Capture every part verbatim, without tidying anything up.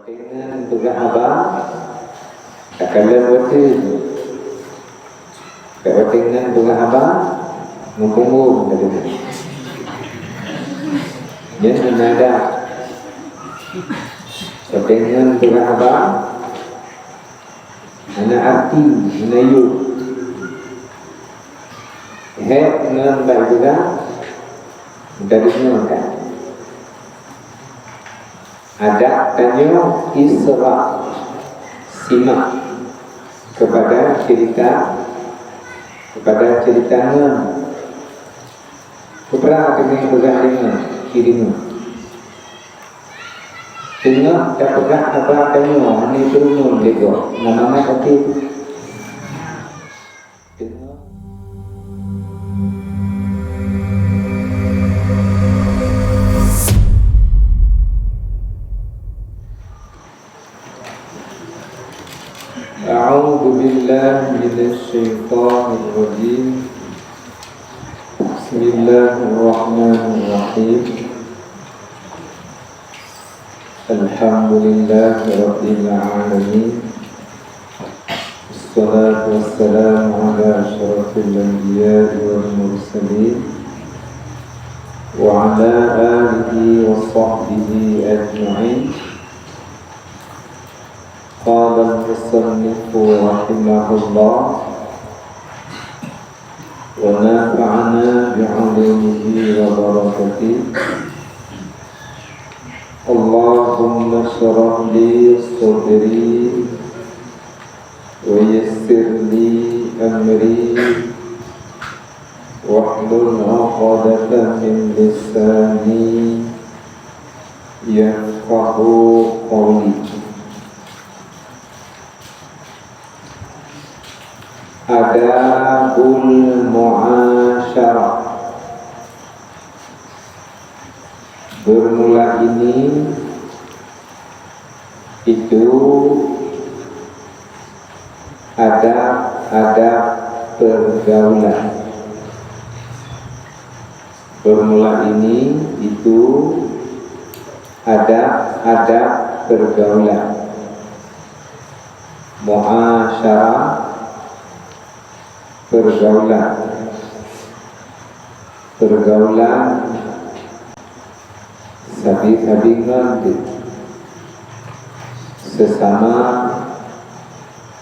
Dengan peugah haba, takalon watèe. Watèe nyan peugah haba, meupunggong tadi. Nyan hana adab. Watèe nyan peugah haba, hana arti, hana yôh. Hék ngon bak peugah, tadi nyan kan. Adab tanyoe isra', simak kepada cerita, kepada cerita ngon. Peue teuma peugah deungon, ci deungon. Teungoh tapeugah haba tanyoe, hana teurimong lé gob, na mangat até. أعوذ بالله من الشيطان الرجيم. بسم الله الرحمن الرحيم. الحمد لله رب العالمين. والصلاة والسلام على أشرف الأنبياء والمرسلين وعلى آله وصحبه أجمعين. قال المصنف رحمه الله، ونفعنا بعلومه وبركاته. اللهم اشرح لي صدري ويسر لي أمري واحلل عقدة من لساني يفقهوا قولي. Adabul muasyarah. Bermula ini itu adab-adab pergaulan. Bermula ini itu adab-adab pergaulan. Muasyarah, pergaulan. Pergaulan sabe-sabe ngon sesama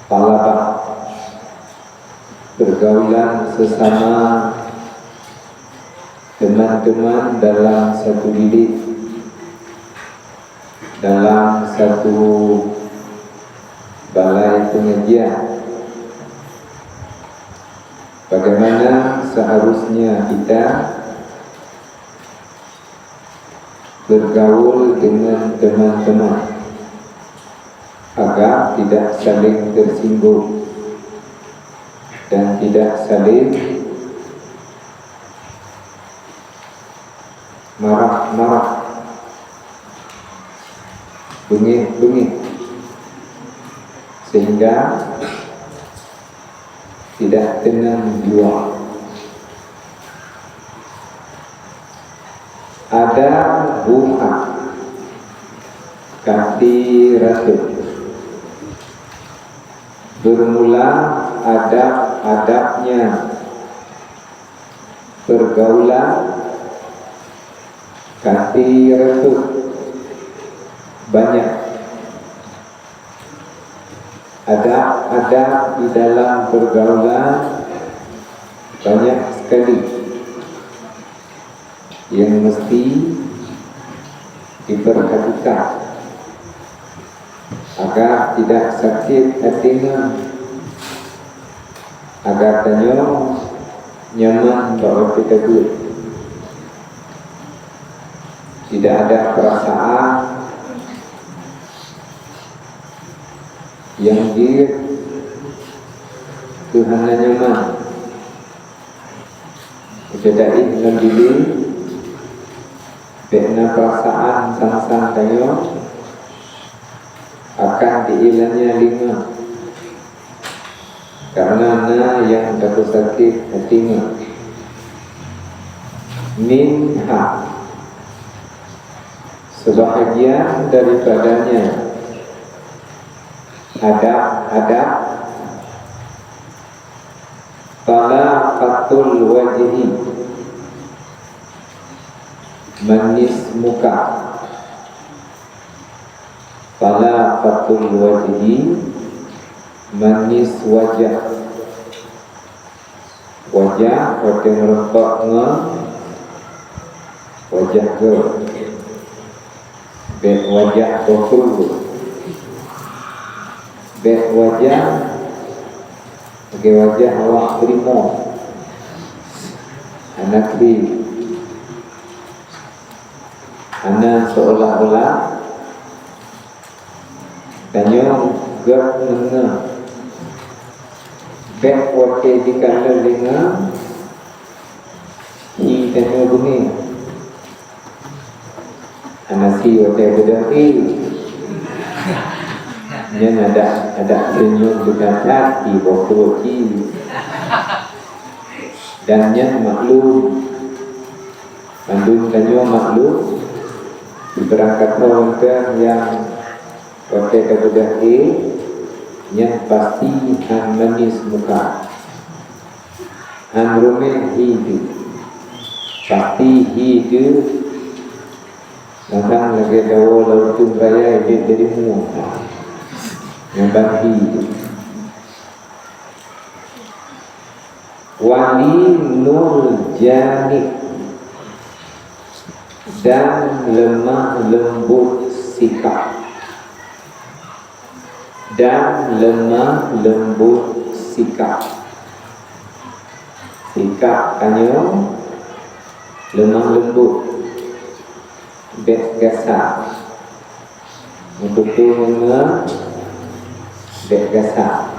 thalabah. Pergaulan sesama teman-teman dalam satu bilik, dalam satu balai pengajian. Bagaimana seharusnya kita bergaul dengan teman-teman agar tidak saling tersinggung dan tidak saling marah-marah, beungéh-beungéh, sehingga tidak teunang jua. Adab buha, kati ratot. Bermula adab-adabnya pergaulan, kati ratot, banyak. Adab-adab di dalam pergaulan banyak sekali yang mesti diperhatikan agar tidak sakit hati, agar tanyoe nyaman bak watée tabeuet. Tidak ada perasaan nyang jeuet keu hana nyaman. Meuteudaih lam bilék, bék na peurasaan sang-sang tanyoe akan diilanya linga, kareuna na nyang tapeusakét até nyoe. Minha, sebahagian daripadanya, Adab-adab. Talaqatul wajhi, manis muka. Talaqatul wajhi, manis wajah. Wajah watée meureumpok ngon wajah geuh. Bék wajah boh krueng. Bék wajah lagée wajah awak teurimong. Hana kri. Hana seolah-olah tanyoe gét meunyoe bék watée jikalon deungon hi tanyoe beungéh. Hana si watée beudôh hi. Nyan adak, adak seunyum teuka that hi boh pruet hi. Dan nyan maklum. Mandum tanyoe maklum, sibarang kamoe nyang watée tabeudôh hi, nyan pasti hán manis muka. Hán ruméh hi teuh. Pasti hi teuh. Kadang lagée dawoe lam uteuen raya jeuet jadi mueng. Nyan ban hi teuh. Walinul janib, dan lemah lembut sikap. Dan lemah lembut sikap. Sikap tanyoe lemah lembut, bék gasa. Meututoe ngon bék gasa.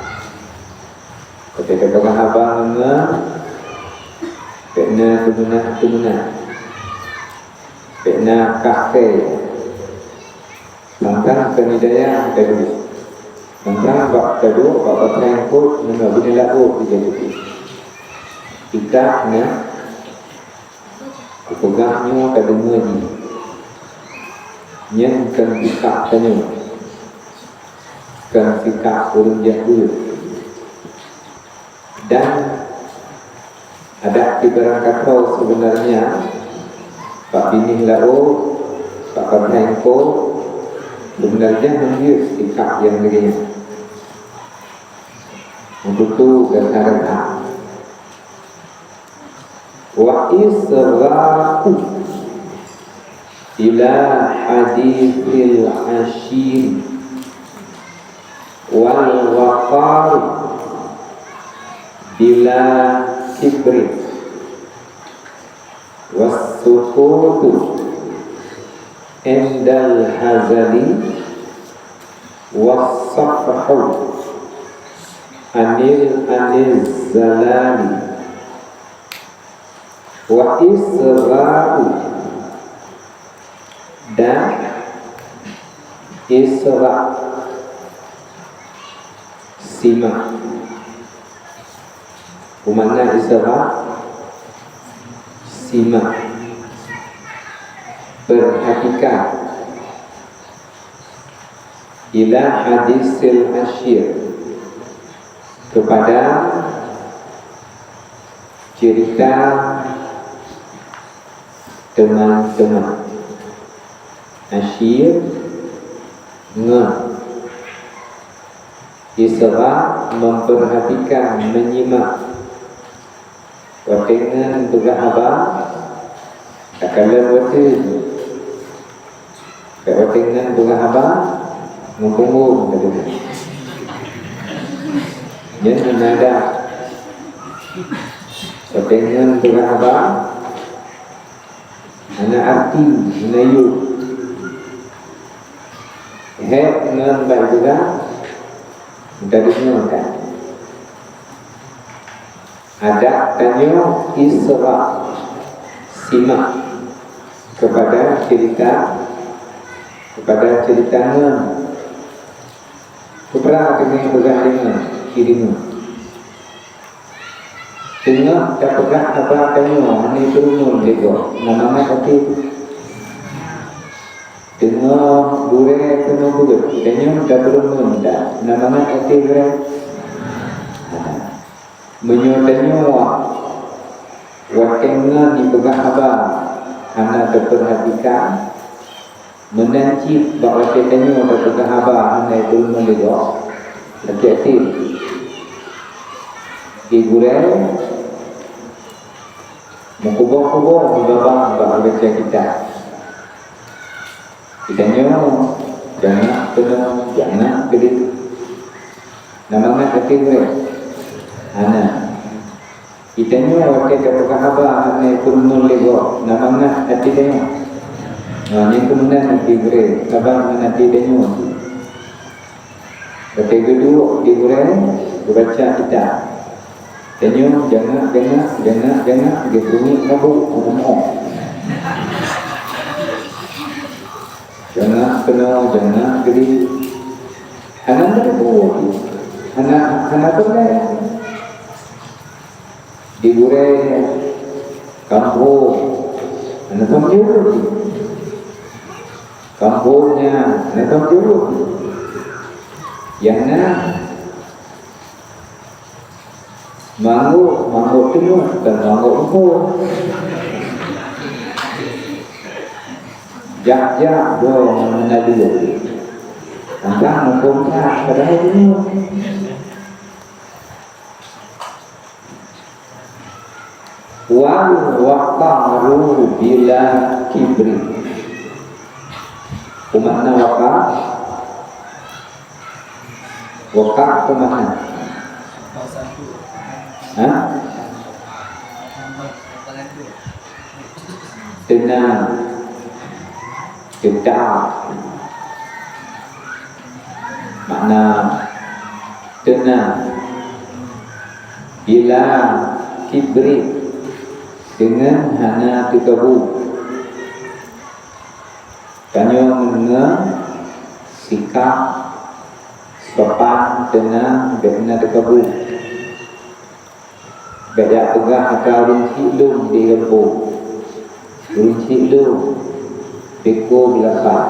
Ketika peugah haba ngon bék na teumeunah-teumeunah, bék na kafé. Mantong keu nidaya tadu. Mantong bak tadu, bak pakai eungkôt, ngon bak binéh laôt dijadi. Kita na kupeugah nyoe ka deungoe jih. Nyan kon sikap tanyoe. Kon sikap ureuëng jaheut. Dan adak sibarang kamoe seubeunarnya bak binéh laôt, bak pakai eungkôt, seubeunarnya meunjeuet sikap nyang lagée nyan. Meututoe gata-gata. Wa isra'u ila haditsil asyir wal waqar bila kibrin was sukutu indal hazali was safhu anil anil zalali. Wa isra'u, dan isra', simak. Peue makna isra'? Simak. Perhatikan. Ila haditsil asyir, kepada cerita teman-teman. Asyir ngon. Isra' memperhatikan, menyimak. Watée ngon peugah haba, takalon watée. Watée ngon peugah haba, meupunggong tadi. Nyan nada. Watée ngon peugah haba, hana arti, hana yue. Hék ngon bak peugah, tadi ngon kan. Adak tanyoe isra', simak kepada cerita, kepada cerita ngon. Peue teungoh peugah deungoe, sideungoe. Teungoh tapeugah haba tanyoe, hana teurimong lé gob, na mangat até. Deungoe gurée keunoe beuet, tanyoe tapeurumeun dak na mangat até gurée? Hana. Meunyoe tanyoe watée ngon jipeugah haba hana tapeurhatikan, meunan cit bak watée tanyoe tapeugah haba hana peurumeun lé gob, hati-hati. Di gurée meukuboh-kuboh meubabah bak baca kitab. Geutanyoe jangan keunoe, jangan keudeh. Na mangat até gurée? Hana. Geutanyoe watée tapeugah haba hana peurumeun lé gob, na mangat até tanyoe? Nah, nyan keuh meunan até gurée, saban ngon até tanyoe. Watée geuduek di gurée geubaca kitab, tanyoe jangak-jangak, jangak-jangak, geubunyi mabök, meurumoh. Jangak keunoe, jangak keudeh. Hana meureumpok, hana, hana peureulée. Di gurée kampông, hana tom jeuet. Kampông nyan, hana tom jeuet. Nyang na manggôk, manggôk teungoh, bukan manggôk muphom. Jak-jak droe ngon meunalue. Tantang muphom that, padahai teungoh. Wal waqaru bila kibri. Peue makna waqa? Waqa peue makna? Ha? Teunang, teutap. Makna teunang. Bila kibri, deungon hana teukabu. Tanyoe ngon sikap sopan, teunang, bék na teukabu. Bék jak peugah atra ureuëng chik lôn di gampông. Ureuëng chik lôn, beko geulapan.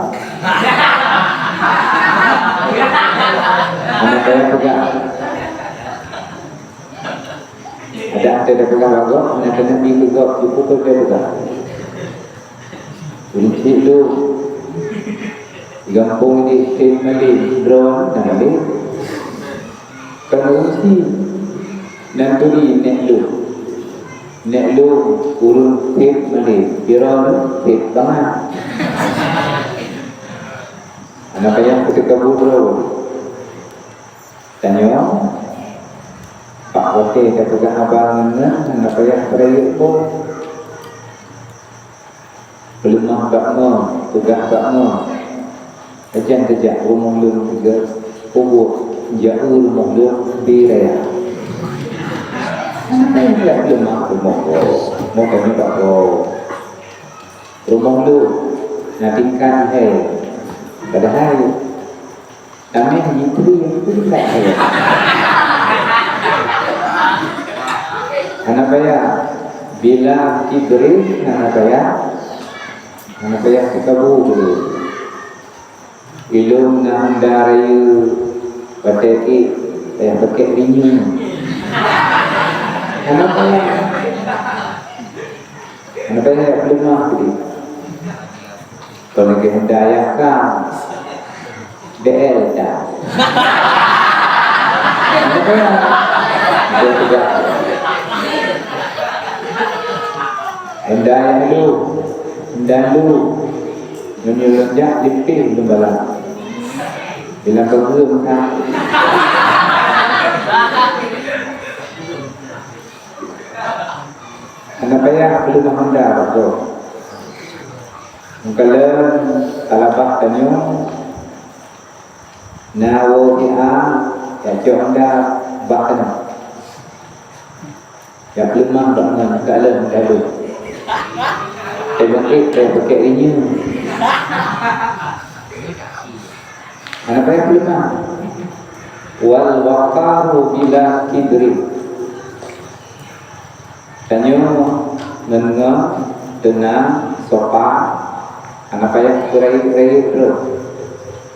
Hana payah peugah. Adak teuka peugah bak gob, hana keuneuk bi keu gob, jipeukeue peugah. Ureuëng chik lôn, di gampông di stem malém, droe na malém. Kon ureuëng chik, nan turi nék lôn. Nék lôn ureuëng phét malém, sidroe lôn phét bangai. Hana payah teuka bu droe. Tanyoe, bak watée tapeugah haba ngon nyan, hana payah peurayeuk boh. Peuleumah bak ngon, peugah bak ngon. Ajan teujak rumoh lôn tiga, peubuet jaeu rumoh lôn di raya. Hana payah jak peuleumah rumoh gob, rumoh tanyoe bak gob. Rumoh lôn na tingkat hai, padahai Tameh jitri nyang peureulée. Hana payah. Bila kibri hana payah. Hana payah teukabu dulu. Ilôn na honda rayeuk, watée ék payah pakèk rinyueng. Hana payah. Hana payah peuleumah dulu. Kon lagée honda ayah kang, D L ta. Honda ayah lu, honda lu, meunyoe lôn jak lipéh lôn balah. Bilang kau geuh meukat. Hana payah peuleumah honda bak gob. Meukalon talabah tanyoe na woe I A, jak cok honda bah keunoe. Jak peuleumah bak ngon meukalon meukalon. Teumakét teumakét rinyueng. Hana payah peuleumah. Wal waqaru bila kibri. Tanyoe ngon-ngon teunang, sopan, Hana payah beurayeuk-rayeuk droe.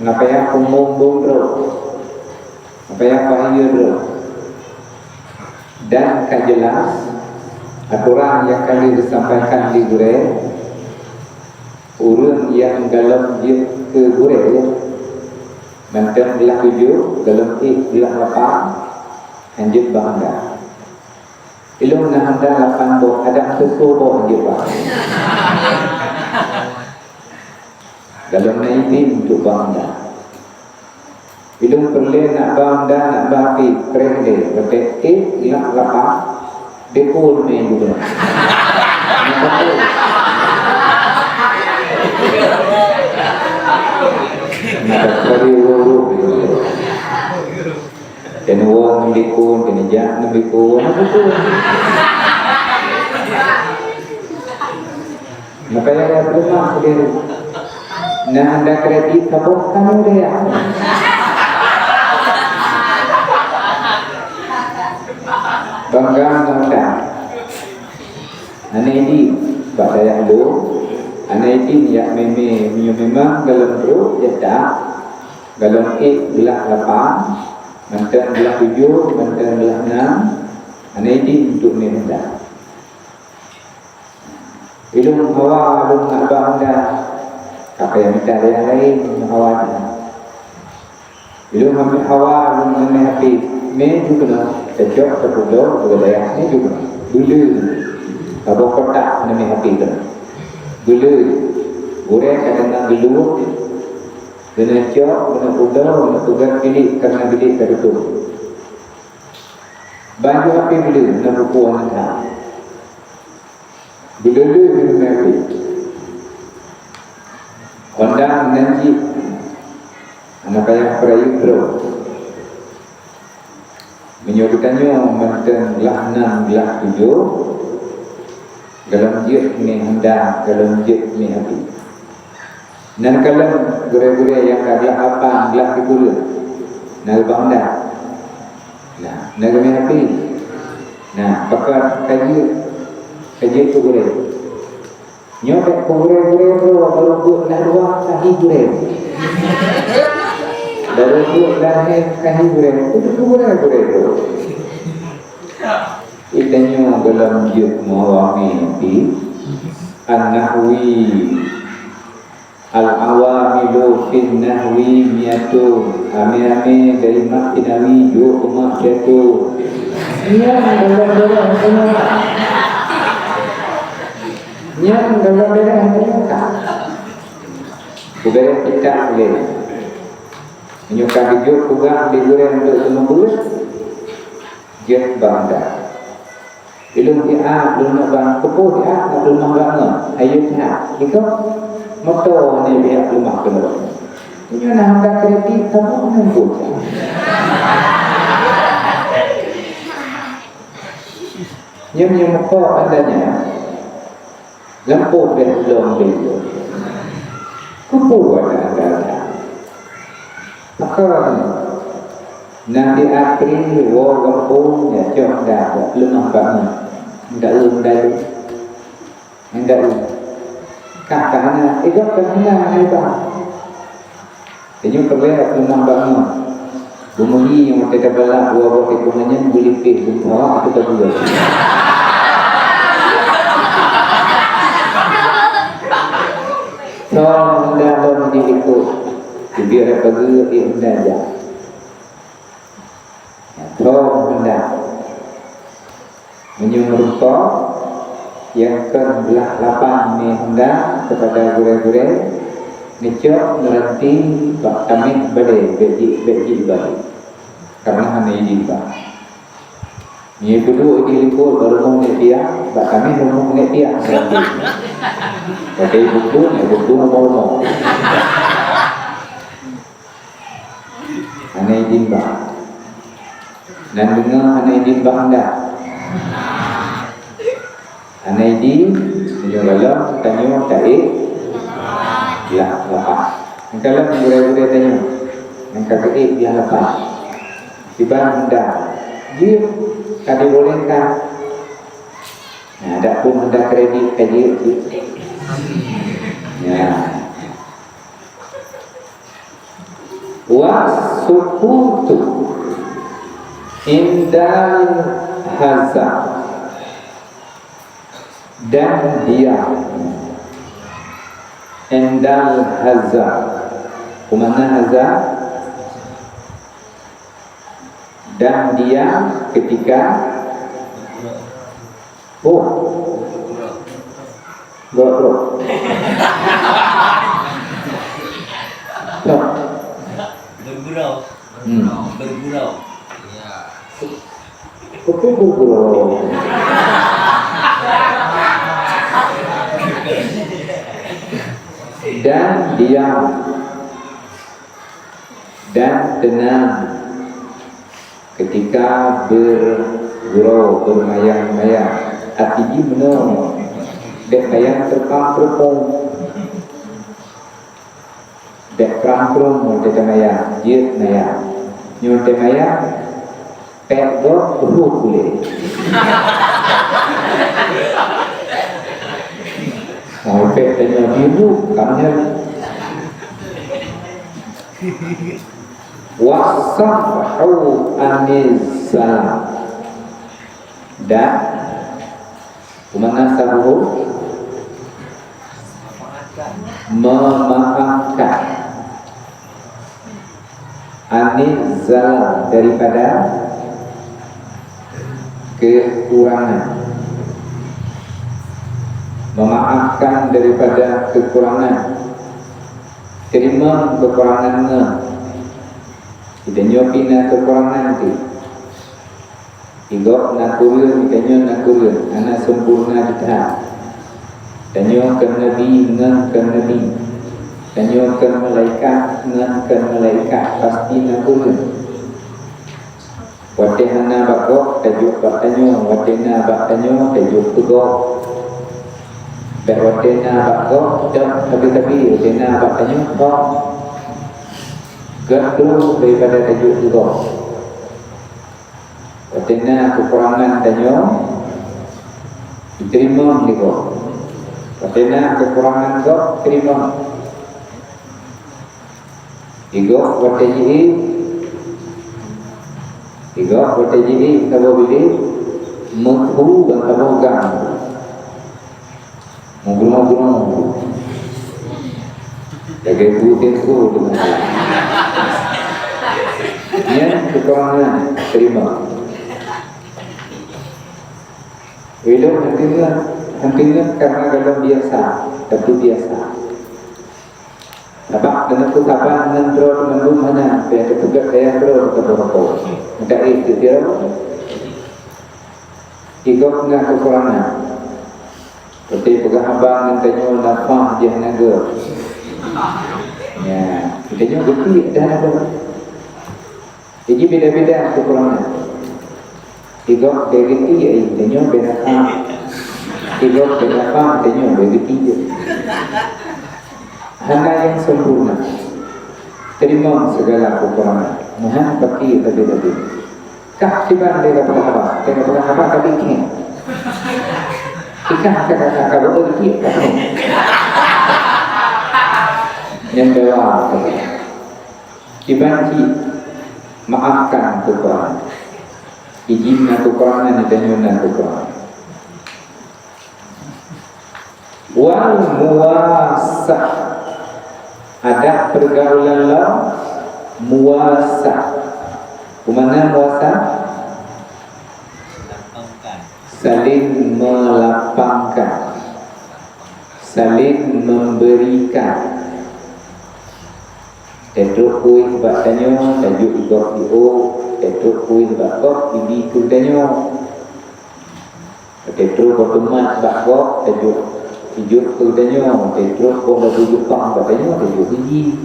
Hana payah pumbong-pumbong droe. Hana payah pahieu droe. Dan ka jeulaih, atoran nyang ka lheueh geusampaikan lé gurée, ureuëng nyang gohlom jeuet keu gurée, mantong glah tujoh, gohlom ék glah lapan, hanjeuet bak Honda. Ilong na Honda lapan boh, adak teuko boh jeuet bak. Gohlom na idin untuk bak Honda. Ilong peureulée nak bak Honda, nak bak api, preh lé, watée ék glah lapan, deungon mé juga. Maka tadi urut-urut. Dan wong ngon bikon, dan jak ngon bikon. Apa tu? Maka ya, ya, rumah dia. Nah, anda kredit, kaboh kamu dia. Bangga ngon dah. Aneuk idin, bak dayah lôn, aneuk idin jak mémé meunyoe memang gohlom trok jak that, gohlom ék glah lapan, mantong glah tujoh, mantong glah nam, aneuk idin untuk mé Honda. Ilong hawa lôn nak bak Honda, ka payah mita dayah laén hawa jih. Ilong hawa lôn mé api, mé ju keunoe, tacok, tapubloe, bak dayah mé ju keunoe. Beuleu, saboh kotak mé api keunoe. Beuleu, gurée ka deungon geuluek, keuneuk cok, keuneuk publoe, keuneuk peugöt bilék, karena bilék ka tutôp. Ban ju api beuleu, na buku aneuëk that. Beuleu-leu di rumoh pih. Honda meunan cit, hana payah peurayeuk droe. Meunyoe geutanyoe mantong glah nam, glah tujoh, gohlom jeuet mé Honda, gohlom jeuet mé api. Nan kalon gurée-gurée nyang ka glah lapan, glah sikureueng, na geubah Honda. Nah, na geumé api. Nah, pakon ka jeuet, ka jeuet keu gurée. Nyoe bék keu gurée-gurée droe, barô buet lam luwa ka hi gurée. Barô buet lam luwa ka hi gurée. Itu keu gurée-gurée droe. Geutanyoe gohlom jeuet meuawai pih. An-Nahwi. Al-awamilu fin nahwi miatun, amé-amé dari mak kinawi jok umat jatuh. Nyan dalam darah semua. Nyan dalam darah semua. Kuberi kita boleh. Meunyoe ka geujok peugah di gurée untuk seumeubeuet, jeuet bak Honda. Ilong siat lôn bang, keupeue siat na peuleumah bak ngon? Ayo siat. Iko moto ni siat peuleumah keudroe. Nyoe na Honda kredit, kamoe ngon bocah. Nyoe, nyoe meuko adanya. Lampôh beh lom beh. Keupeue na Honda? Pakon? Na di April woe gampông, ya, cok Honda, ya, leumah banget. Ndak eu Honda lé. Ndak eu. Kah, kah hana, eh, gop kah hana, hai bang. Tanyoe peureulée leumah banget. Beumeuhi nyang watée tabalak dua boh tikong nyan beulipéh, beumeuhawa ateueh ka buleuen. Thon Honda lom di likot. Teubiet rot pageue, eh, Honda jak. Thon Honda. Meunyoe rupa nyang kon blah lapan mé Honda keupada gurée-gurée, neucok meuranti bak taméh balée bék jih, bék jih balée. Karena hana idin bak. Nyoe peuduek di likot bak rumoh nèk piah, bak taméh rumoh nèk piah meuranti. Watée buku, nèk buku rumoh-rumoh. Hana idin bak. Nan deungoe hana idin bak Honda. Hana idin, meunyoe lalom tanyoe taék blah lapan. Nyang kalon gurée-gurée tanyoe, nyang ka geuék blah lapan. Kiban Honda, jeuet ka dibolehkan. Nah, adapun Honda kredit ka jeuet, jeuet. Ya. Wa sukutu indal haza, dan diam indal haza. Peue makna haza? Dan diam ketika, oh, goblok. Bergurau. Hmm. Bergurau. Ya. Apa bergurau? Dan diam dan tenang ketika bergurau, bermayang-mayang. Arti jih meunoe, bék mayang teurpang-teurpong. Bék prang-prong watée tamayang, jeuet mayang. Nyoe watée mayang, pék gob, peuhôk ulée. Oh, pék tanyoe biru, ka nyan. Wasafhu anizzalam. Dan, peue makna safhu? Memaafkan. Anizzalam, daripada kekurangan. Memaafkan daripada kekurangan. Teurimong kekurangan ngon. Geutanyoe pih na kekurangan teuh. Igob na kureueng, geutanyoe na kureueng, hana sempurna that. Tanyoe kon nabi ngon kon nabi. Tanyoe kon malaikat ngon kon malaikat, pasti na kureueng. Watée hana bak gob, tajok bak tanyoe, watée na bak tanyoe, tajok keu gob. Bék watée na bak gob, dam sabe-sabe, watée na bak tanyoe, thom. Geuet droe daripada tajok keu gob. Watée na keukurangan tanyoe, jiteurimong lé gob. Watée na keukurangan gob, teurimong. Igob watée jiék, igob watée jiék saboh bilék, meukhu ban saboh gang. Meugrong-grong. Lagée bu tempo tu. Nyan keukurangan, teurimong. Ilôn hana ingat, hana ingat karena golom biasa, tapi biasa. Sabab teungoh saban ngon droe teumandum hana, pih teupeugah dayah droe teupeurokok. Meudaéh teuh sidroe. Igob na keukurangan. Watée peugah haba ngon tanyoe lafah jih na geuh. Ya, tanyoe geupiek dah na geuh. Jadi beda-beda keukurangan. Igob bèk geuti, eh, tanyoe bèk lafah. Igob bèk lafah, tanyoe bèk geuti. Hana nyang sempurna. Teurimong segala keukurangan. Meuhan paki tapi-tapi. Kah kiban lé ka peugah haba, ka peugah haba ka bikin. Ikah ka ka ka ka beu geuti ka. Nyang dewa. Kiban cit maafkan keukurangan. Ijin na keukurangan, di tanyoe na keukurangan. Wal muwasah. Adak pergaulan lom muwasah. Peue makna muwasah? Saling melapangkan. Saling memberikan. Teutrok kueh bak tanyoe, tajok igob jiôh, teutrok kueh bak gob, ibi keu tanyoe. Teutrok boh teumat bak gob, tajok, ijok keu tanyoe, teutrok boh labu Jepang bak tanyoe, tajok gigi.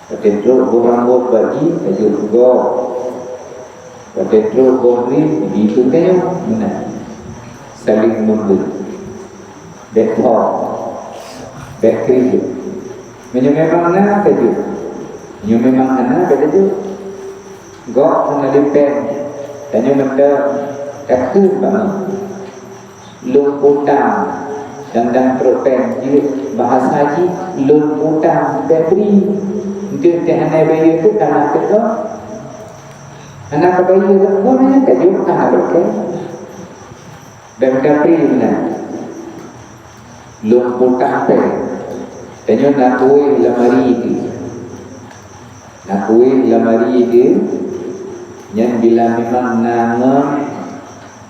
Watée trok boh rambot bak jih, tajok keu gob. Watée trok boh riem, jibri keu tanyoe. Meunan. Saling memberi. Bèk thom. Bèk kriet. Meunyoe memang na, tajok. Meunyoe memang hana, bèk tajok. Gob hana lé péng. Tanyoe mantong takheun bangai. Lôn utang, dan-dan trok péng jeuet, bahasa jih lôn utang, bèk bri. Teuntèe hana bayeue tu tanah teuh. Hana ka bayeue tu pun hana ka jeuet hana beukeu. Dan tapi na lôn putah pèng. Tanyoe na kueh lamari tu. Na kueh lamari tu. Nyan bila memang na ngon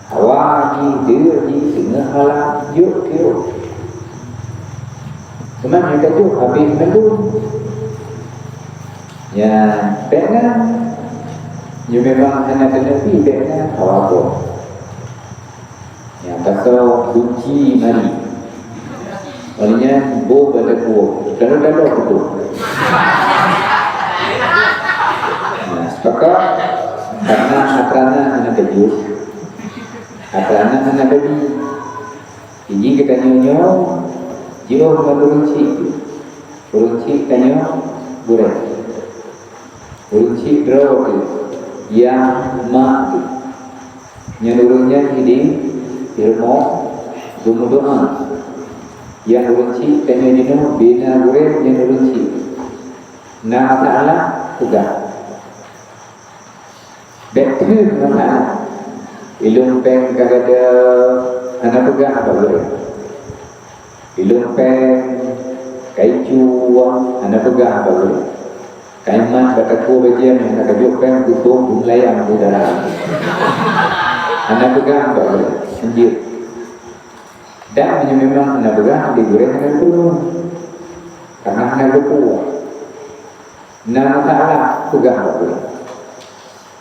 Hawa jih, deuek jih, singoh malam, jok tiok. Teuma nyang ka jok habéh mandum. Nyan, bèk na. Nyoe memang hana teuneuk pi, bèk na hawa gob. Nyan, pasoe kunci mari. Oleh nyan, boh bak takue. Taloe-taloe beutôi. Nah, sepakat. Karena atra na hana tajok. Atra na hana babi. Jadi geutanyoe nyoe, jiôh ngon ureueng chik. Ureueng chik tanyoe gurèe. Ureueng chik droe teuh, nyang mak teuh. Nyan ureueng nyan idéh, di rumoh, geumeudoa. Nyang ureueng chik tanyoe jinoe bina gurèe nyan ureueng chik. Na masalah, peugah. Bèk kheun masalah. Ilôn pèng ka gadôh, hana peugah bak gurèe. Ilôn pèng ka icu, hana peugah bak gurèe. Ka imat bak takue bajèe, hana ka jok pèng, geuthom beumeulayan di dalam. Hana peugah bak gurèe. Sendiri. Dan meunyoe memang hana peugah, di gurèe hana geupeue. Karena hana geupeue. Na masalah, peugah bak gurèe.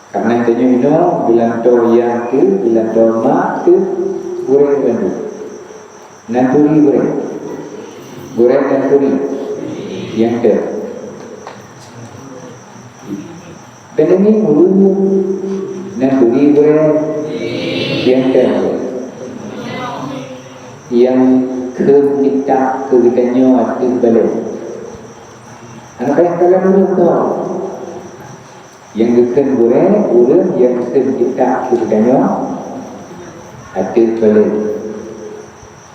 Karena tanyoe inoe, bilantoe yah teuh, bilantoe mak teuh, gurèe bandum. Nan turi gurèe. Gurèe nan turi. Nyang teuh. Pandemi ureueng nan turi gurèe. Nyang teuh. Nyang kheun kitab keu geutanyoe ateueh balèe. Hana payah kalon ureueng tho. Nyang geukheun gurèe, ureueng nyang geukheun kitab keu geutanyoe ateueh balèe.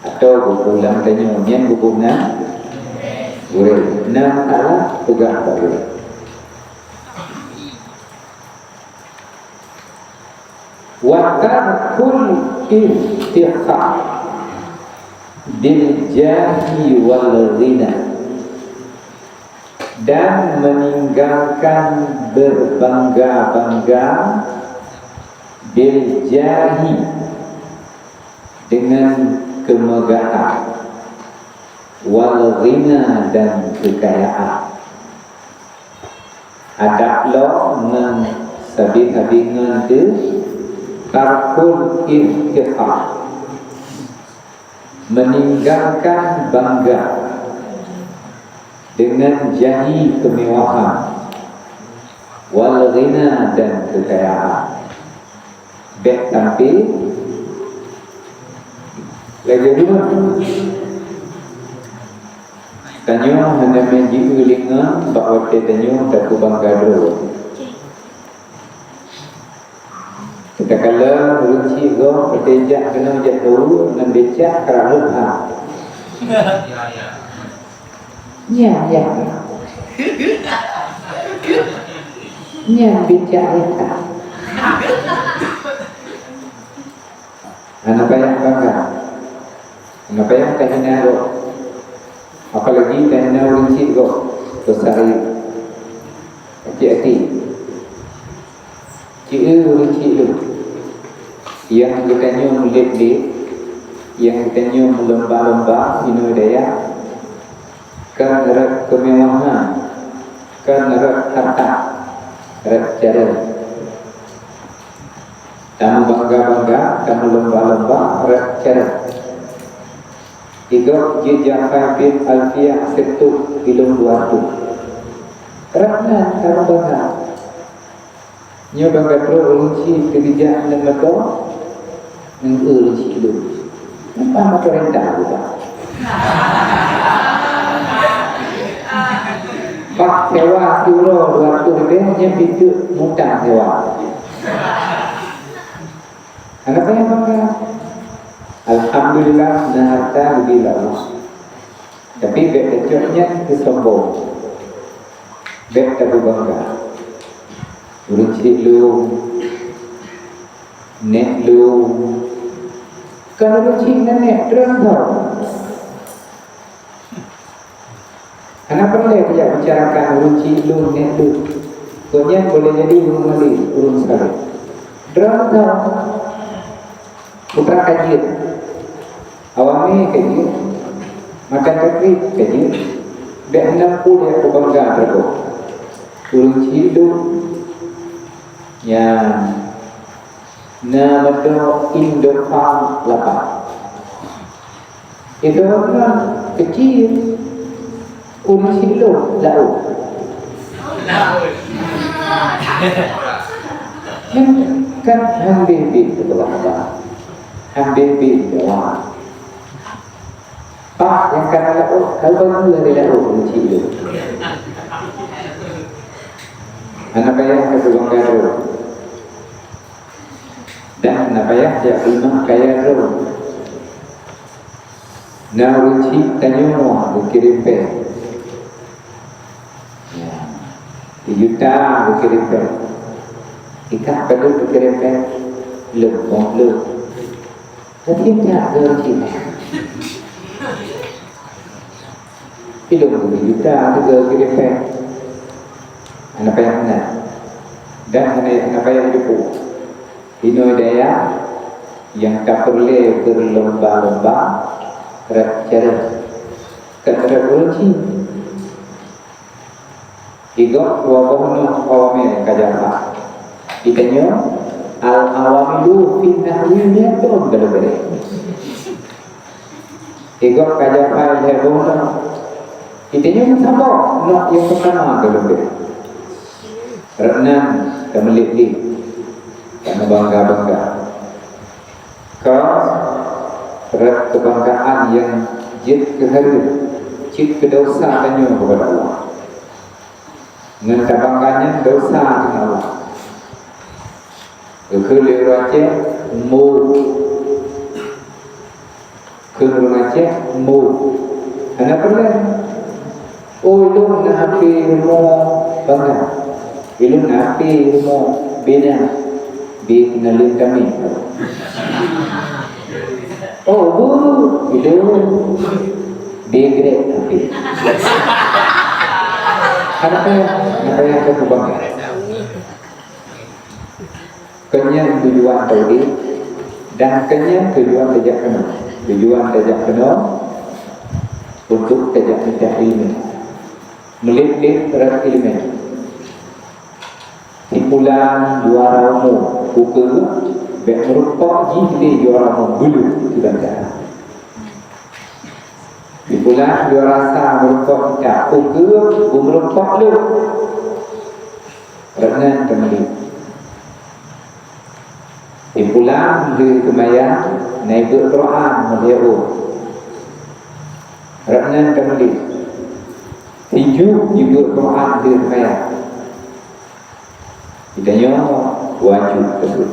Atau buku lam tanyoe, nyan buku na gurèe. Na masalah, peugah bak gurèe. Wa tarkul iftikhar bil jahi wal ghina, dan meninggalkan berbangga-bangga bil jahi, dengan kemegahan, wal ghina, dan kekayaan. Adak lom ngon sabe-sabe ngon teuh tarkul iftikhar, meninggalkan bangga dengan jahi kemewahan, wal ghina, dan kekayaan. Bèk sampé lagèe nyoe. Tanyoe hana meujieu lingon bak watèe tanyoe tapeubangga droe. Takalon ureueng chik gob watèe jak keunoe jak keu ngon becak karap leuha. Nyan, nyan. Nyan becak nyata. Hana payah bangga. Hana payah tahina gob. Apalagi tahina ureueng chik gob. Dosa rayeuk. Hati-hati. Ci-e ureueng chik lôn, nyang geutanyoe meulet-let, nyang geutanyoe meulomba-lomba inoe dayah, kon rot keumewahan, kon rot hareuta, rot carông. Tameubangga-bangga, tameulomba-lomba, rot carông. Igob jeuet jampai bit alfiah seutuh ilôn dua reutôh. Rot nyan tameubangga. Nyoe ban ka trok ureueng chik teugeujak ngon moto, ngon ureueng chik lôn. Nyoe ban moto renta buka. Bak sewa siuroe dua reutôh ribèe, nyan pih teuk mutang sewa. Hana payah bangga. Alhamdulillah, na hareuta geubri lé Allah. Tapi bèk tacok nyan keu sombong. Bék tapeubangga. Ureuëng chik lôn, nék lôn. Kan ureuëng chik ngon nék, droe tho. Hana peureulée tajak bicarakan ureuëng chik lôn, nék lôn. Gobnyan boleh jadi ureuëng malée, ureuëng saleh. Droe tho. Putra ka jeuet. Awaknyan ka jeuet, maka takrib ka jeuet, bék hana peue lé peubangga teugoh. Ureuëng chik lôn nyan na meudoe Indofarm lapan. Indofarm kecil. Ureuëng chik lôn laôt. Nyan kan han bit-bit teupeulaba. Han bit-bit jaweueb. Pak nyang kana laôt, ka bagi lé laôt ureuëng chik lôn. Hana payah ka teupeubangga droe. Dan hana payah jak u rumoh kaya droe. Na ureuëng chik tanyoe geukirém péng. Ya. Sijuta geukirém péng. Ikah padub geukirém péng? Leumoh leuh. Tapi jak ureuëng chik. Ilôn sijuta geukirém péng. Hana payah meunan. Dan hana, hana payah jipeu. Inoe daya nyang tapeureulée beurlomba-lomba rot carông, kon rot ureuëng chik. Igob dua boh noe awamil ka jafa. Geutanyoe al-awamilu fin nahwi nyan kon ka leubeh. Igob ka jafa lhée boh noe. Geutanyoe meusaboh noe nyang peutama ka leubeh. Rot nan ka meuliek-liek, ka meubangga-bangga. Ka rot keubanggaan nyang jeuet keu hareuem, cit keu desya tanyoe keupada Allah. Ngon tabangga nyan desya keu Allah. Geukheun lé ureuëng Aceh, mo. Kheun ureuëng Aceh, mo. Hana peureulée. Oh, ilôn na api rumoh bangga. Ilôn na api rumoh bina. Bi na lôn kami. Oh, bu, ilôn bi grek api. Hana payah, hana payah keu bangga. Kon nyan tujuan taudeb, dan kon nyan tujuan tajak keunoe. Tujuan tajak keunoe untuk tajak mita iéleumé. Meuliek-liek rot iéleumé. Si pulan juara umum, ukeue bék meurumpok jih lé juara umum, beuleueh keu bansa. Si pulan juara sa meurumpok kitab, ukeue beumeurumpok leuh. Rot nan teumeuliek. Si pulan lheueh seumayang na jibeuet Quran meulhèe ôn. Rot nan teumeuliek. Si juh jibeuet Quran lheueh seumayang. Geutanyoe dua juh teubeuet.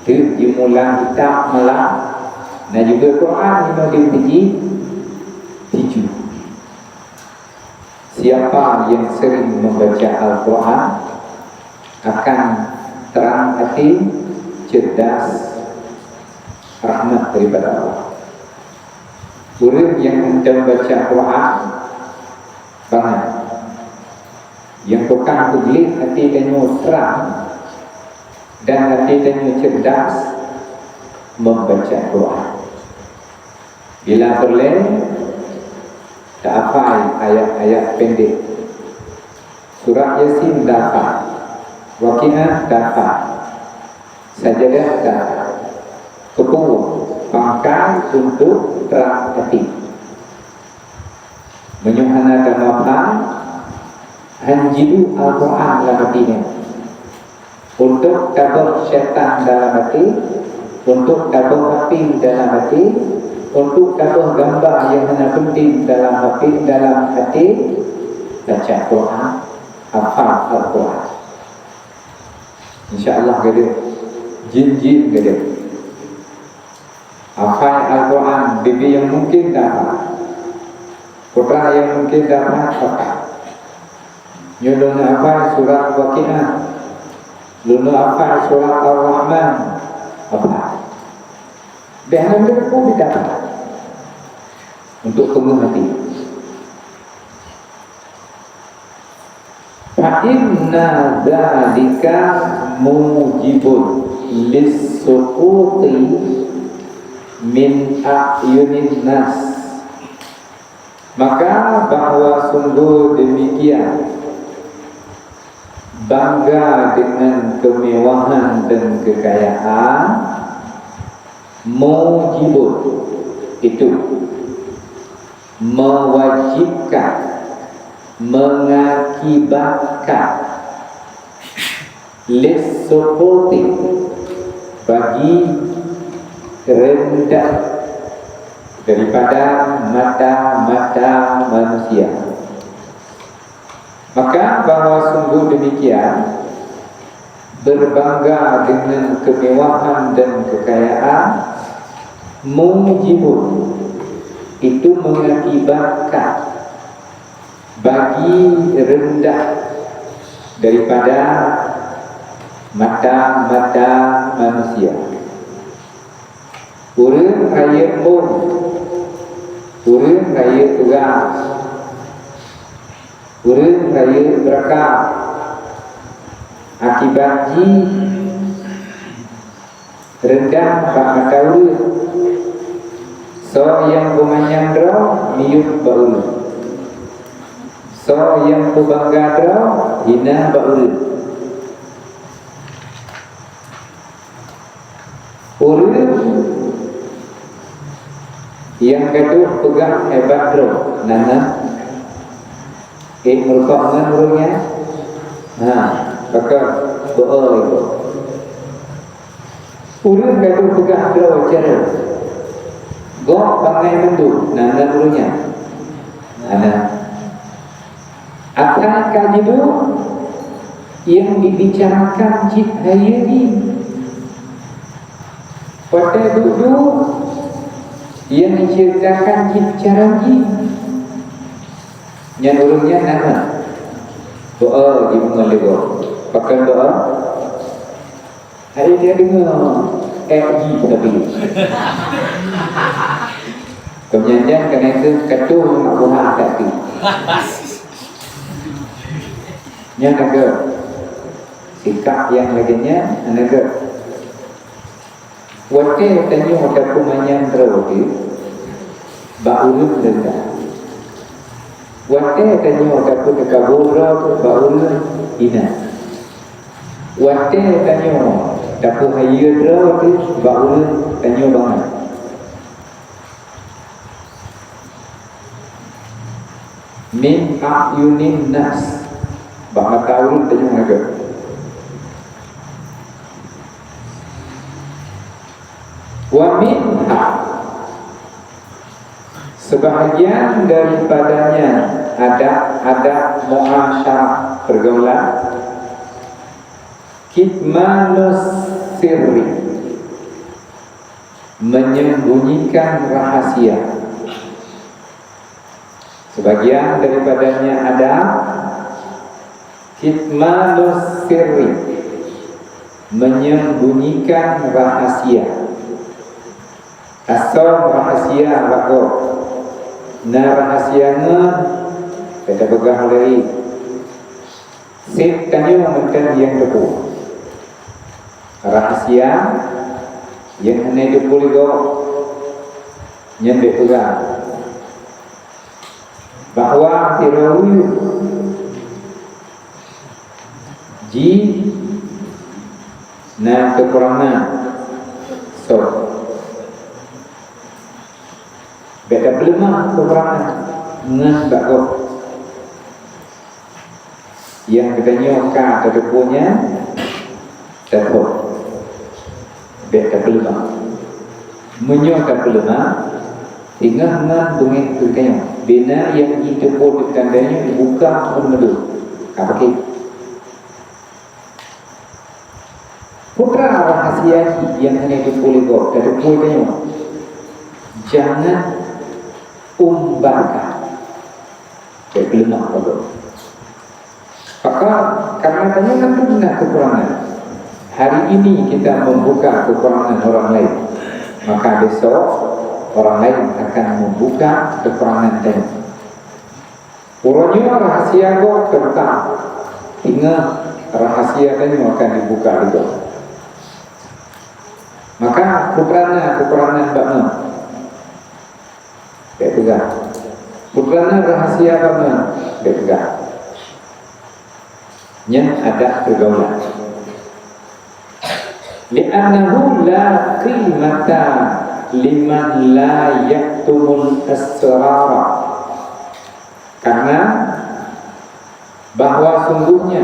Teuk jimulang kitab malam, na jibeuet Quran inoe di meuseujid, si juh. Siapa yang sering membaca Al-Quran akan terang hati, cerdas, rahmat daripada Allah. Ureuëng nyang hantom baca Quran bangai, nyang tukang peugleh até tanyoe trang dan até tanyoe cerdas membaca Quran. Bila peureulée, tahafai ayat-ayat pendek. Surat Yasin tahafai, Waqiah tahafai, Sajadah tahafai. Keupeue? Pangkai untuk trang até. Meunyoe hana tameuhafai, han jiduek Al-Quran lam até nyan. Untuk tabôh syaitan dalam até, untuk tabôh api dalam até, untuk tabôh gamba nyang hana penting dalam até, dalam até, baca Quran, hafal Al-Quran. Insya Allah gadôh. Jin-jin gadôh. Hafai Al-Quran, bibi nyang mungkin dapat. Putra nyang mungkin dapat, dapat. Nyoe lôn hafai surat Waqiah, lôn hafai surat Ar-Rahman, hafai. Deh hana lôn pun kita hafai untuk penuh hati. Fa inna dzalika mujibun lis-suquti min a'yunin nas. Maka bahwa sungguh demikian, bangga dengan kemewahan dan kekayaan, mujibun, itu mewajibkan, mengakibatkan, lis-suquti, bagi rendah daripada mata-mata manusia. Maka bahwa sungguh demikian, berbangga dengan kemewahan dan kekayaan, mujibun, itu mengakibatkan bagi rendah daripada mata-mata manusia. Ureuëng rayeuk embong, ureuëng rayeuk peugah, ureuëng rayeuk beuraka, akibat jih rendah bak mata ureuëng. Soe nyang peumanyang droe miyueb bak ureuëng, soe nyang peubangga droe hina bak ureuëng. Ureuëng nyang gadôh peugah hebat droe, na na, eh, meureumpok ngon ureuëng nyan? Ha, pakon? Beu-o iboh. Ureuëng gadôh peugah droe cara, gob bangai mandum, na na ureuëng nyan? Hana. Asai ka jiduek, nyang dibicarakan cit hayeue jih. Watée duek-duek, nyang diceuritakan cit cara jih. Nyan ureuëng nyan na na. Beu-o jimeungon lé gob. Pakon beu-o? Hai dia deungoe, eh, jih tapi. Keunyan-nyan keuneuk keu katoe mak buha that tu. Nyan agak sikap nyang lagée nyan, agak. Watée tanyoe tapeumanyang droe teuh bak ureuëng rendah. Watée tanyoe tapeuteukabu droe teuh bak ureuëng hina. Watée tanyoe tapeuhayeue droe teuh bak ureuëng tanyoe bangai. Min a'yunin nas, bak mata ureuëng tanyoe agak. Wa minha, sebahagian daripadanya adab-adab muasyarah pergaulan, kitmanus sirri, menyembunyikan rahasia. Sebagian daripadanya ada kitmanus sirri, menyembunyikan rahasia. Asoe rahasia bak gob, na rahasia ngon, kata peugah lé, seb tanyoe mantong nyang teupeue. Rahasia nyang hana teupeue lé gob, nyan bék peugah bahwa sidroe ureuëng jih na keukurangan soe. Bék tapeuleumah keukurangan ngon bak gob. Nyang geutanyoe ka tateupeue nyan, teupeue. Bék tapeuleumah. Meunyoe tapeuleumah, teungoh ngon beungéh geutanyoe, bina nyang jiteupeue teuka tanyoe jibuka ngon meudeuh. Ka paké. Peue rahasia jih nyang hana teupeue lé gob, tateupeue tanyoe? Jangan umbarkan. Bék peuleumah bak gob. Karena tanyoe na kekurangan. Hari ini kita membuka kekurangan orang lain, maka besok orang lain akan membuka kekurangan tanyoe. Uroe nyoe rahasia gob teuntang, ingat, rahasia tanyoe akan dibuka lé gob. Maka, peue krana kekurangan bak nyoe, bék peugah. Peue krana rahasia bak nyoe, bék peugah. Nyan adat peugaulan. Li'annahu la qimata liman la yaktumul asrara. Karena bahwa sungguhnya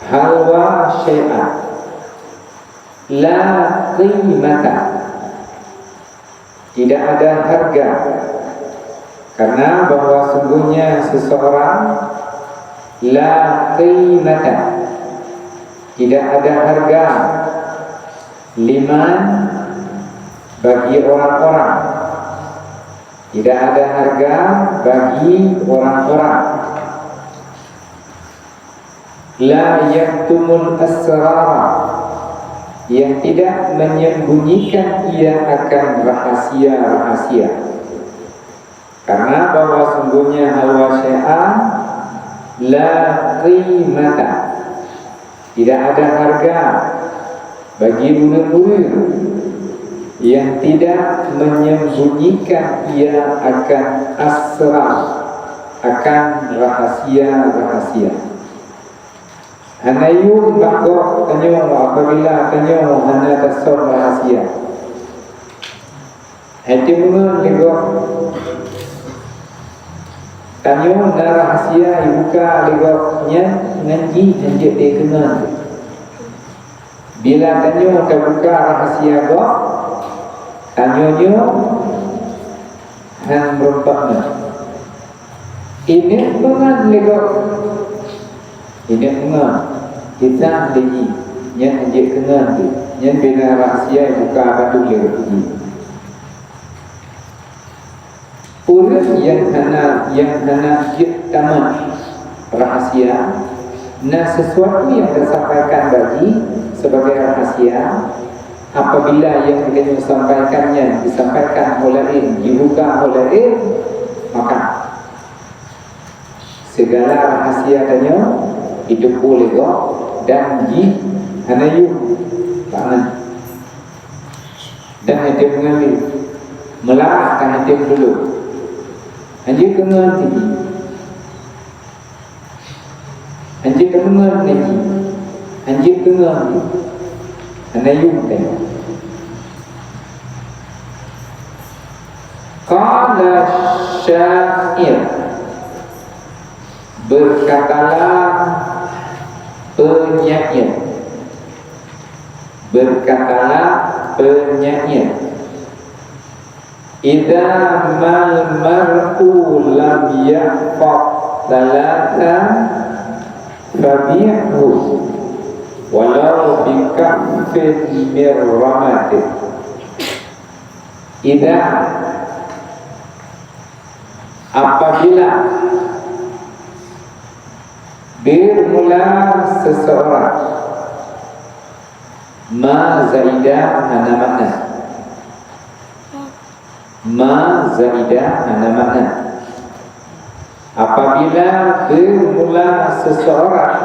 halwa syai'a la qimata, tidak ada harga, karena bahwa sungguhnya seseorang la qimata, tidak ada harga, liman, bagi orang-orang, tidak ada harga bagi orang-orang. La yaktumul asrara, yang tidak menyembunyikan ia akan rahasia-rahasia. Karena bahwa sungguhnya halwa syai'a la qimata, tidak ada harga bagi ureuëng-ureuëng yang tidak menyembunyikan ia akan asrar, akan rahasia-rahasia. Hana yum bak gob tanyoe apabila tanyoe hana tasöm rahasia. Hai teumeungon lé gob, tanyoe na rahasia ibuka lé gob nyan ngon jih hanjeuet teukeungon. Bila tanyoe tabuka rahasia gob, tanyoe nyoe han meureumpok nyoe. Ingat peungon lé gob. Ingat peungon. Kisah lé jih. Nyan hanjeuet keungon teuh. Nyan bina rahasia buka batu lé gob jih. Ureuëng nyang hana, nyang hana jeuet tamat rahasia, na sesuatu nyang tasampaikan bak jih sebagai rahasia, apabila nyang geutanyoe sampaikan nyan disampaikan ho laén, jibuka ho laén, maka segala rahasia tanyoe jiteupeue lé gob dan jih hana yum. Tangan. Dan hana tem ngambil. Meularang ka hana tem tulông. Hanjeuet keungon teuh jih. Hanjeuet keungon teuh jih. Hanjeuet keungon teuh jih. Hana yum teuh. Qala syair. Berkatalah penyair. Berkatalah penyair. Idza mal mar'u lam yahfaz thalathan fabi'hu walau bi kahfin min ramadin. Idza, apabila bermula seseorang, ma zaidah hana makna. Ma zaidah hana makna. Apabila bermula seseorang,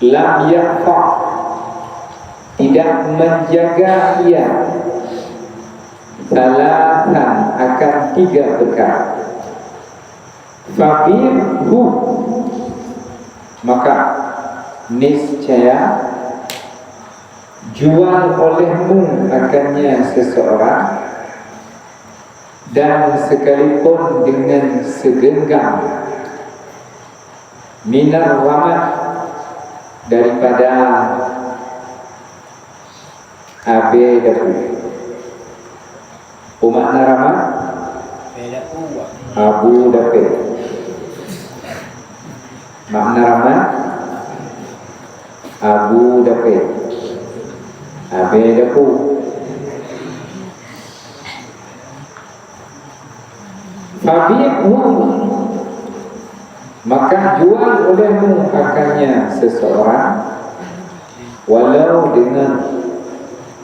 lam yahfaz, tidak menjaga ia, thalathan, akan tiga perkara. Fabi'hu, maka niscaya jual olehmu akannya seseorang, dan sekalipun dengan segenggam minar ramad, daripada abee dapu. Peue makna ramad? Abu dapet. Makna ramad? Abu dapet. Abee dapu. Fabi'hu, Maka jual olehmu akannya seseorang, walau dengan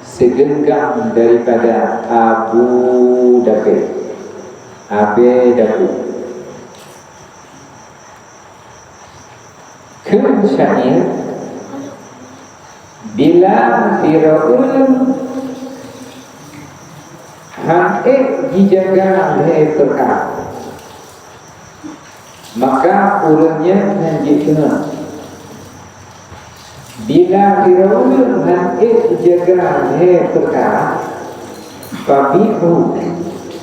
segenggam daripada abu dape, abe dapu. Kheun syair, bila Firaun han ék jijaga lhée peukara, maka ureuëng nyan hán jeuet keunoe. Bila Firaun han ék jijaga lhée peukara, fabi'hu,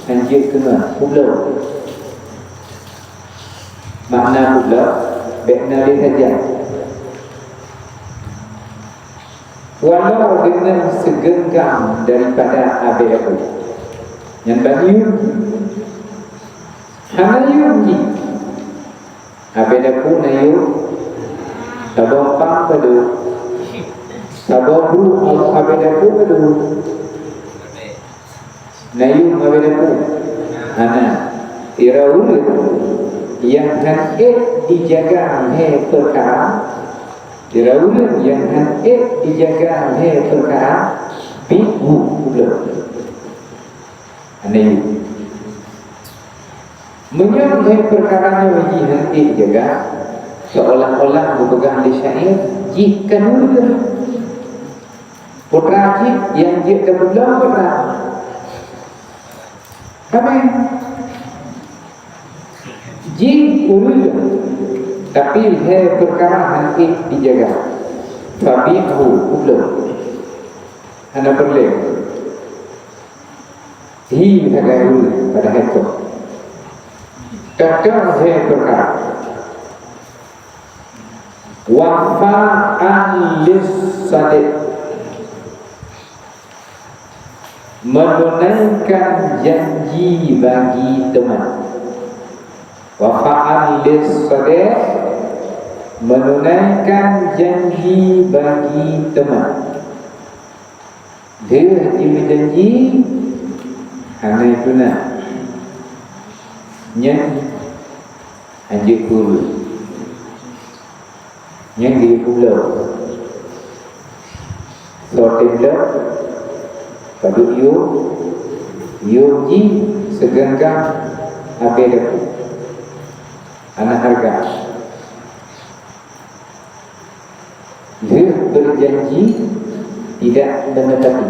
hán jeuet keunoe, peubloe. Makna peubloe, bék na lé sajan. Walau deungon seugeunggam daripada abée dapu. Nyan ban yuem. Hana yuem jih. Abée dapu na yuem. Saboh pang padum. Saboh bruek abée dapu padum. Na yuem abée dapu? Hana. Sira ureuëng nyang han ék jijaga lhée peukara, sira ureuëng nyang han ék jijaga lhée peukara, bi'hu, peubloe. Hana yuem. Meunyoe lhée peukara nyoe jih han ék jijaga, seolah-olah geupeugah lé syair, jih ka ureuëng. Putra jih nyang jeuet tapeubloe putra. Ka meuh. Jih ureuëng, tapi lhée peukara han ék jijaga. Fabi'hu, peubloe. Hana peureulée. Hi sagai ureuëng padahai kon. Teuntang lhée peukara. Wafa'an lis-sadiq, menunaikan janji bagi teman. Wafa'an lis-sadiq, menunaikan janji bagi teman. Lheueh jimeujanji, hana tuna. Nyan hanjeuet peue. Nyan geuyue peubloe. Soe tém bloe, padub yuem, yuem jih seugeunggam abée dapu. Hana hareuga. Lheueh berjanji tidak menepati,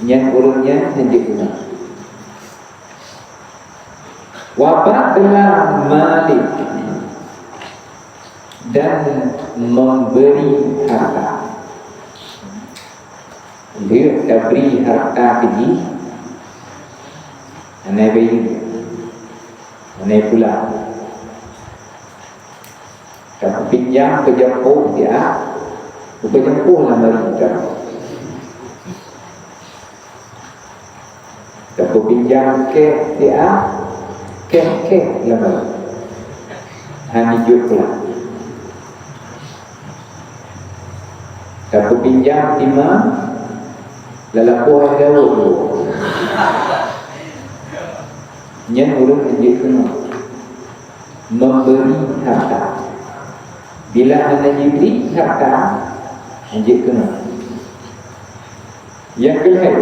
nyan ureuëng nyan hanjeuet tuna. Wa badla mali, dan memberi harta. Lheueh tabri harta keu jih, hana bayeue, hana pula. Tapeupinjam peujampoh siat, peujampoh lam mari droe. Tapeupinjam keh siat, keh-keh lam mari. Hana jeuet pulang. Tapeupinjam timang, lam lampôh air daweueb. Nyan ureuëng hanjeuet keunoe. Memberi harta. Bila hana jibri harta, hanjeuet keunoe. Nyang keulhée,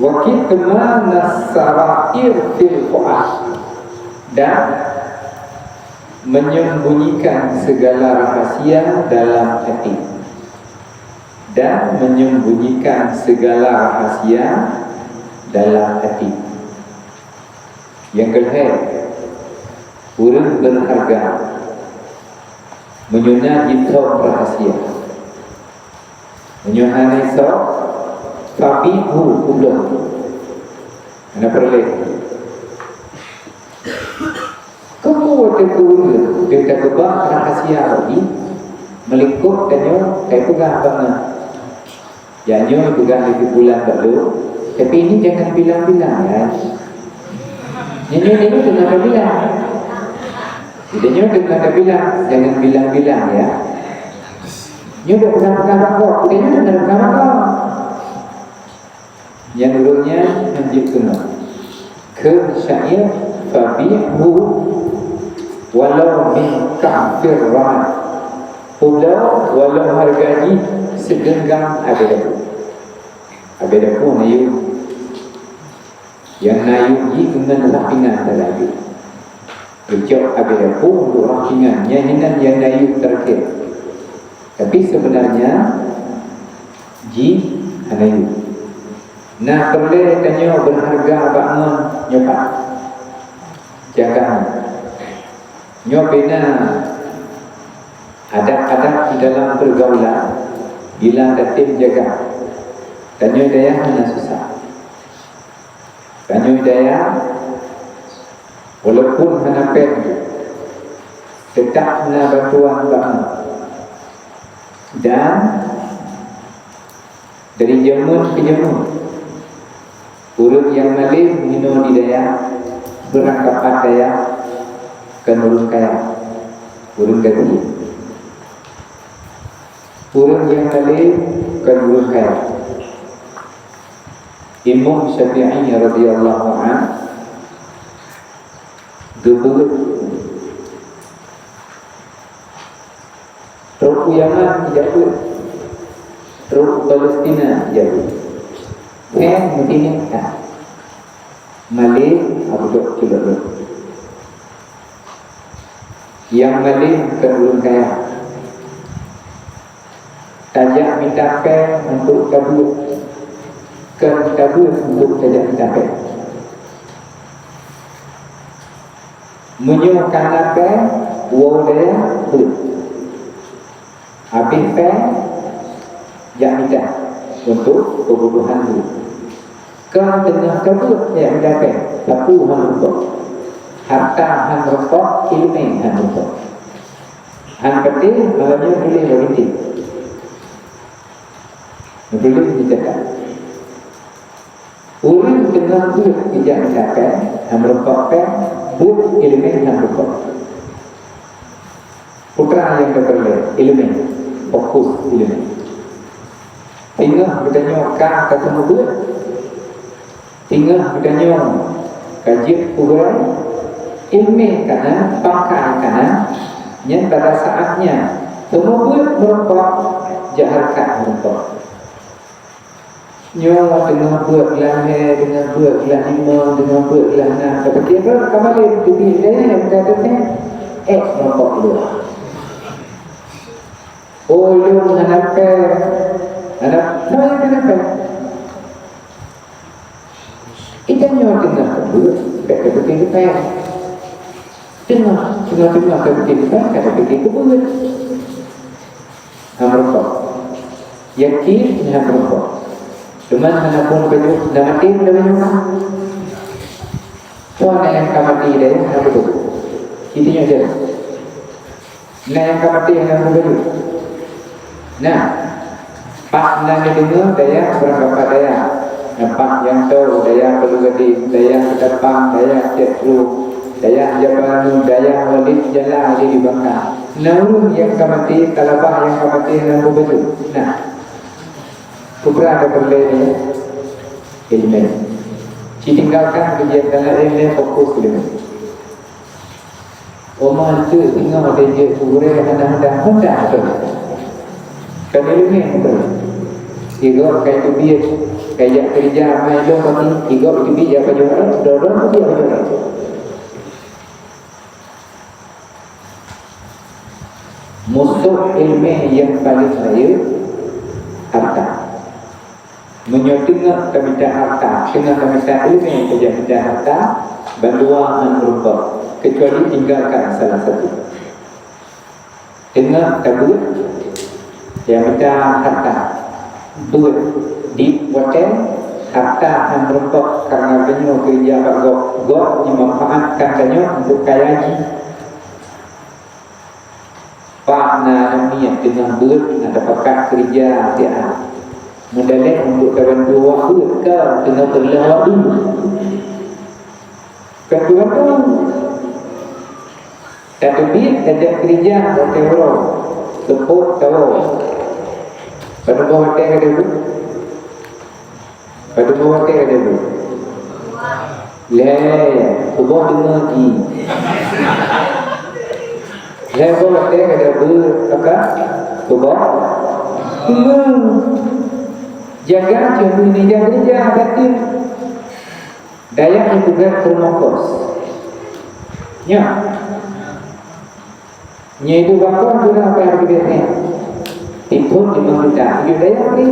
wa kitmanas sarair fil fuad, dan menyembunyikan segala rahasia dalam hati. Dan menyembunyikan segala rahasia dalam hati. Nyang keulhée, ureuëng beureuharga meunyoe na jithob rahasia. Meunyoe hana jithob, fabi'hu, peubloe. Hana peureulée. Kamoe watée keu ureuëng, teuka keubah rahasia lagi, meulikot tanyoe kai peugah bangai. Nyoe peugah lé si pulan bak lôn, tapi ini jangan bilang-bilang ya. Nyoe, nyoe, nyoe teungoh tabilang. Jadi nyoe teungoh tabilang, jangan bilang-bilang ya. Nyoe dak peugah-peugah bak gob, tapi nyoe teungoh peugah bak gob. Nyang ureuëng nyan hanjeuet keunoe. Kheun syair, Fabi'hu walau min ka'fir ramal. Peubloe walau hareuga jih sigeunggam abée dapu. Abée dapu na yub. Nyang na yub jih keunan rhah pingan dalam yub. Geucok abée dapu untuk rhah pingan, nyan hinan nyang na yub terakhir. Tapi sebenarnya jih hana yub. Na peureulée tanyoe beuhareuga bak ngon nyoe pat. Jaga nyoe. Nyoe pih na adat-adat di dalam peurgaulan bila tatem jaga. Tanyoe dayah hana susah. Tanyoe dayah walaupun hana péng, teutap na bantuan bak ngon. Dan dari jameun keu jameun, ureuëng nyang malém meunoe di dayah, beurangkapat dayah, kon ureuëng kaya, ureuëng gaki. Ureuëng nyang malém kon ureuëng kaya. Imam Syafi'i radhiyallahu anhu geubeuet Trok u Yaman ijak beuet, trok u Palestina ijak beuet. Péng meutineh that. Malém abudok culok-culok. Nyang malém kon ureuëng kaya. Tajak mita péng untuk tabeuet, kon tabeuet untuk tajak mita péng. Meunyoe ka na péng, woe u dayah beuet. Habéh péng, jak mita untuk keubutuhan beuet. Kon teungoh tabeuet jak mita péng, sapeue han reumpok. Harta han reumpok, iéleumé han reumpok. Han patéh, malam nyoe tuléh bak bintéh. Tuléh dicatat. Ureuëng teungoh beuet ijak mita péng, han reumpok péng, beuet iéleumé han reumpok. Peue nyang teupeureulee, iéleumé, fokus iéleumé. Teungoh geutanyoe ka ka seumeubeuet, teungoh geutanyoe ka jeuet peugurée, iéleumé ka na, pangkai ka na, nyan pada saát nyan seumeubeuet meureumpok, jak hareukat meureumpok. Nyoe teungoh beuet glah lhée, teungoh beuet glah limong, teungoh beuet glah nam, tapike rot ka malém teubiet lé, ka teuntée ék rokok luwah. Oh, lôn hana péng, hana péng, hana péng. Ita nyoe teungoh beuet, bék tapike keu péng. Teungoh, teungoh-teungoh tapike keu péng, ka tapike keu beuet. Hana meureumpok. Yakin hana meureumpok. Teuma hana phon pajoh, na maté meunyoe nyoe. Soe na nyang ka maté dayah hana beutôi. Siti nyoe jeuet. Na nyang ka maté hana beutôi. Nah, pat na neudeungoe dayah beurangkapat dayah. Na pat nyang toe dayah Keuloe Gadeng, dayah Keutapang, dayah Cot Rhueng, dayah Jabal Nur, dayah Walid Jala di Bangka. Na ureuëng nyang ka maté, talaba nyang ka maté lam bubacut. Nah, peue tapeureulée nyoe? Iéleumé. Ci tinggalkan keugiatan laén, fokus iéleumé. Oma teuk teungoh lagée jeuet keu gurée hana mudah-mudah beutôi. Ka iéleumé beutôi. Igob ka iteubiet, ka ijak keurija, ma ilong bagi, igob iteubiet jak pajoh rot, droe-droe teubiet pajoh rot. Musoh iéleumé nyang paleng rayeuk, harta. Meunyoe teungoh tamita harta, teungoh tamita iéleumé tajak mita harta, bandua han meurumpok, keucuali tinggalkan salah satu. Teungoh tabeuet, ya mita harta. Beuet di watée harta han meurumpok, kareuna geutanyoe keurija bak gob, gob jimanfaatkan tanyoe untuk kaya jih. Pat na aneuk miet teungoh beuet, na tapakat keurija siat. Meudalek untuk tabantu awak beuet, ka teungoh peureuleueh awak beuet. Ka teubantu. Tateubiet tajak keurija watée uroe, seupôt tawoe. Padub watée ka teubiet? Padub watée ka teubiet? Lhèe, kuboh deungoe jih. Lhèe boh watèe ka deuh beuet, maka kuboh deungoe. Jaga ceuh, meunyoe jaga, jaga batin. Dayah nyang peugah keu rumoh kos. Nyoe. Nyoe itu bakon guna apa yang kita lihat. Itu memang kita hidup dayah ni.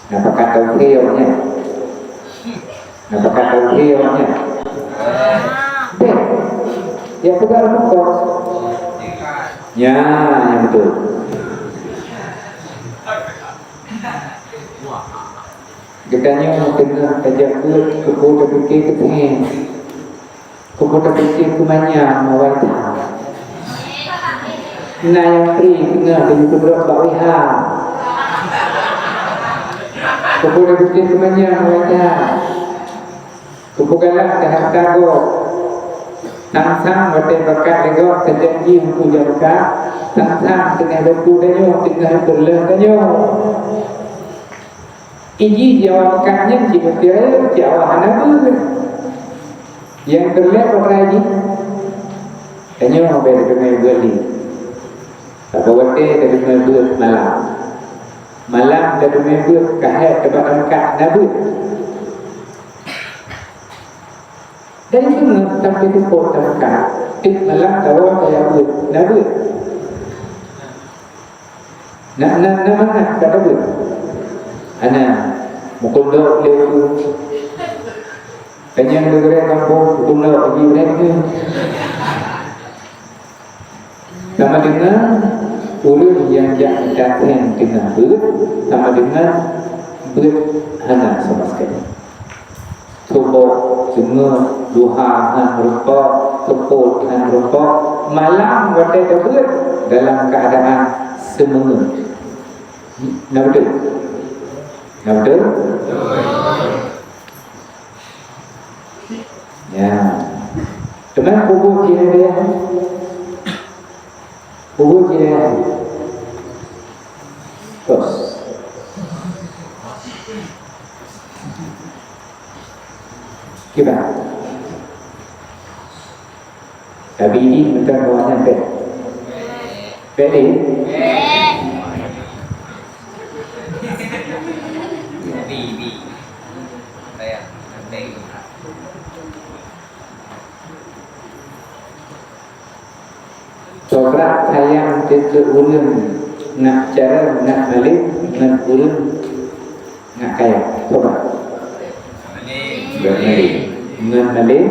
Nah, pakat tahu dia nyoe. Nah, pakat tahu dia nyoe. Deh. Ya, peugah rumoh kos. Ya, yang betul. Geutanyoe teungoh tajak beuet, keupeue tapike keuthèe, keupeue tapike keu manyang mawai that. Na nyang pri teungoh laju keudroe bak W H. Keupeue tapike keu manyang mawai that. Keupeue galak keu hareuta gob. Sang-sang watèe bakat lé gob teujanji untuk jameukah, sang-sang teungoh bacut tanyoe, teungoh peureuloh tanyoe. Iji jiawa meukat nyan cit meuteurai, jiawa hana beuet. Nyang keu lhèe padahai jih, tanyoe bèk tateumèe beuet lé. Saboh watèe tateumèe beuet malam. Malam tateumèe beuet ka hèk teubak tameukat na beuet. Dari teungoh sampai teupot tameukat, tiep malam tawoe tajak beuet, na beuet. Na, na, na mangat ka tabeuet. Hana, meukeudok lé ureueng. Kanyang leubeh gampông, meukeudok lagi ureueng. Sama dengan ureueng nyang jak mita thèn teungoh beuet, sama dengan beuet hana sama sekali. Suboh, seungeut, duha han reumpok, teupot han reumpok, malam watèe tabeuet dalam keuadaan seumeungeut. Na beutôi? Na beutôi? Ya. Teuma peue buet jih lagèe nyan? Peue buet jih lagèe nyan? Terus. Kiban. Tapi ini bukan kawasan pet. Pet ni? Tobrat sayang keu ureueng ngat carông, ngat malém, ngon ureueng ngat kaya. Tobrat. Ngat malém. Ngat malém.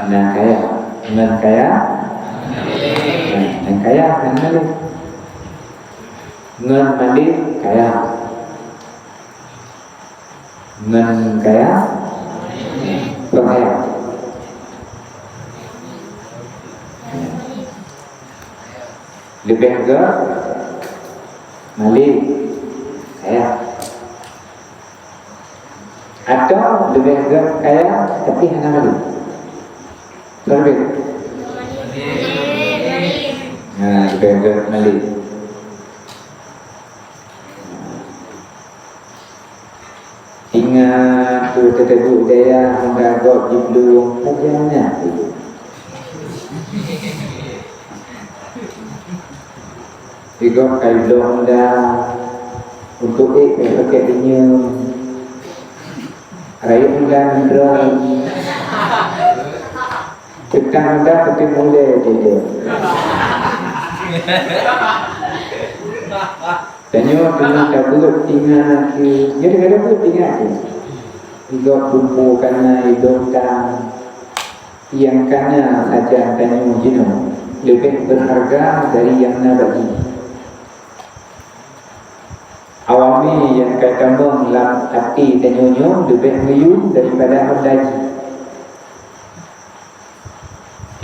Ngat kaya. Ngat kaya. Ngat kaya, ngat malém. Ngat malém kaya. Ngon kaya, peuhayang. Leubeh gèt malém, kaya. Atau leubeh gèt kaya, tapi hana malém. Beutôi? Nah, leubeh gèt malém. Ingat tu, teuteubuk dayah honda gob jiplueng pajan nyan dulu. Di gob kai bloe honda untuk ék pakai inyum. Rayeuk honda nidroi. Teutang honda putih mulai dede. Tanyoe teungoh tabeuet tinggai keu, nyoe teungoh tabeuet tinggai keu. Igob bumpo kana idong tang, nyang kana sajan tanyoe jinoe leubeh beurharga dari nyang na bak jih. Awamé nyang ka tamong lam até tanyoe nyoe leubeh meuyue daripada honda jih.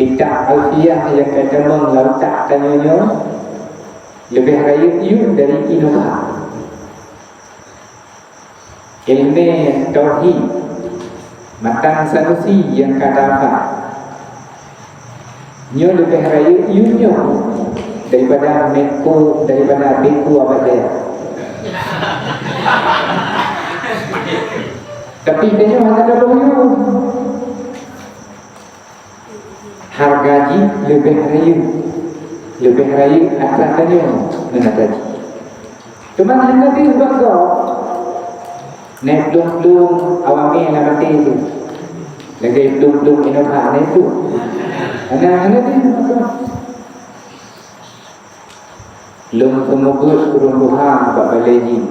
Kitab Alfiah nyang ka tamong lam utak tanyoe nyoe leubeh rayeuk yue dari Innova. Ileumèe tauhid matan Sanusi nyang ka tahafal nyoe leubeh rayeuk yue nyoe daripada meko, daripada beko Abah Jaya. Tapi tanyoe hana taboh yum. Hareuga jih leubeh rayeuk, leubeh rayeuk atra tanyoe ngon atra jih. Teuma hana deuh bak gob. Nyan plueng-plueng awaknyan lam até tu. Lagèe plueng-plueng Innova nyan tu. Hana, hana deuh bak gob. Lôn seumeubeuet ureueng tuha bak balèe jih.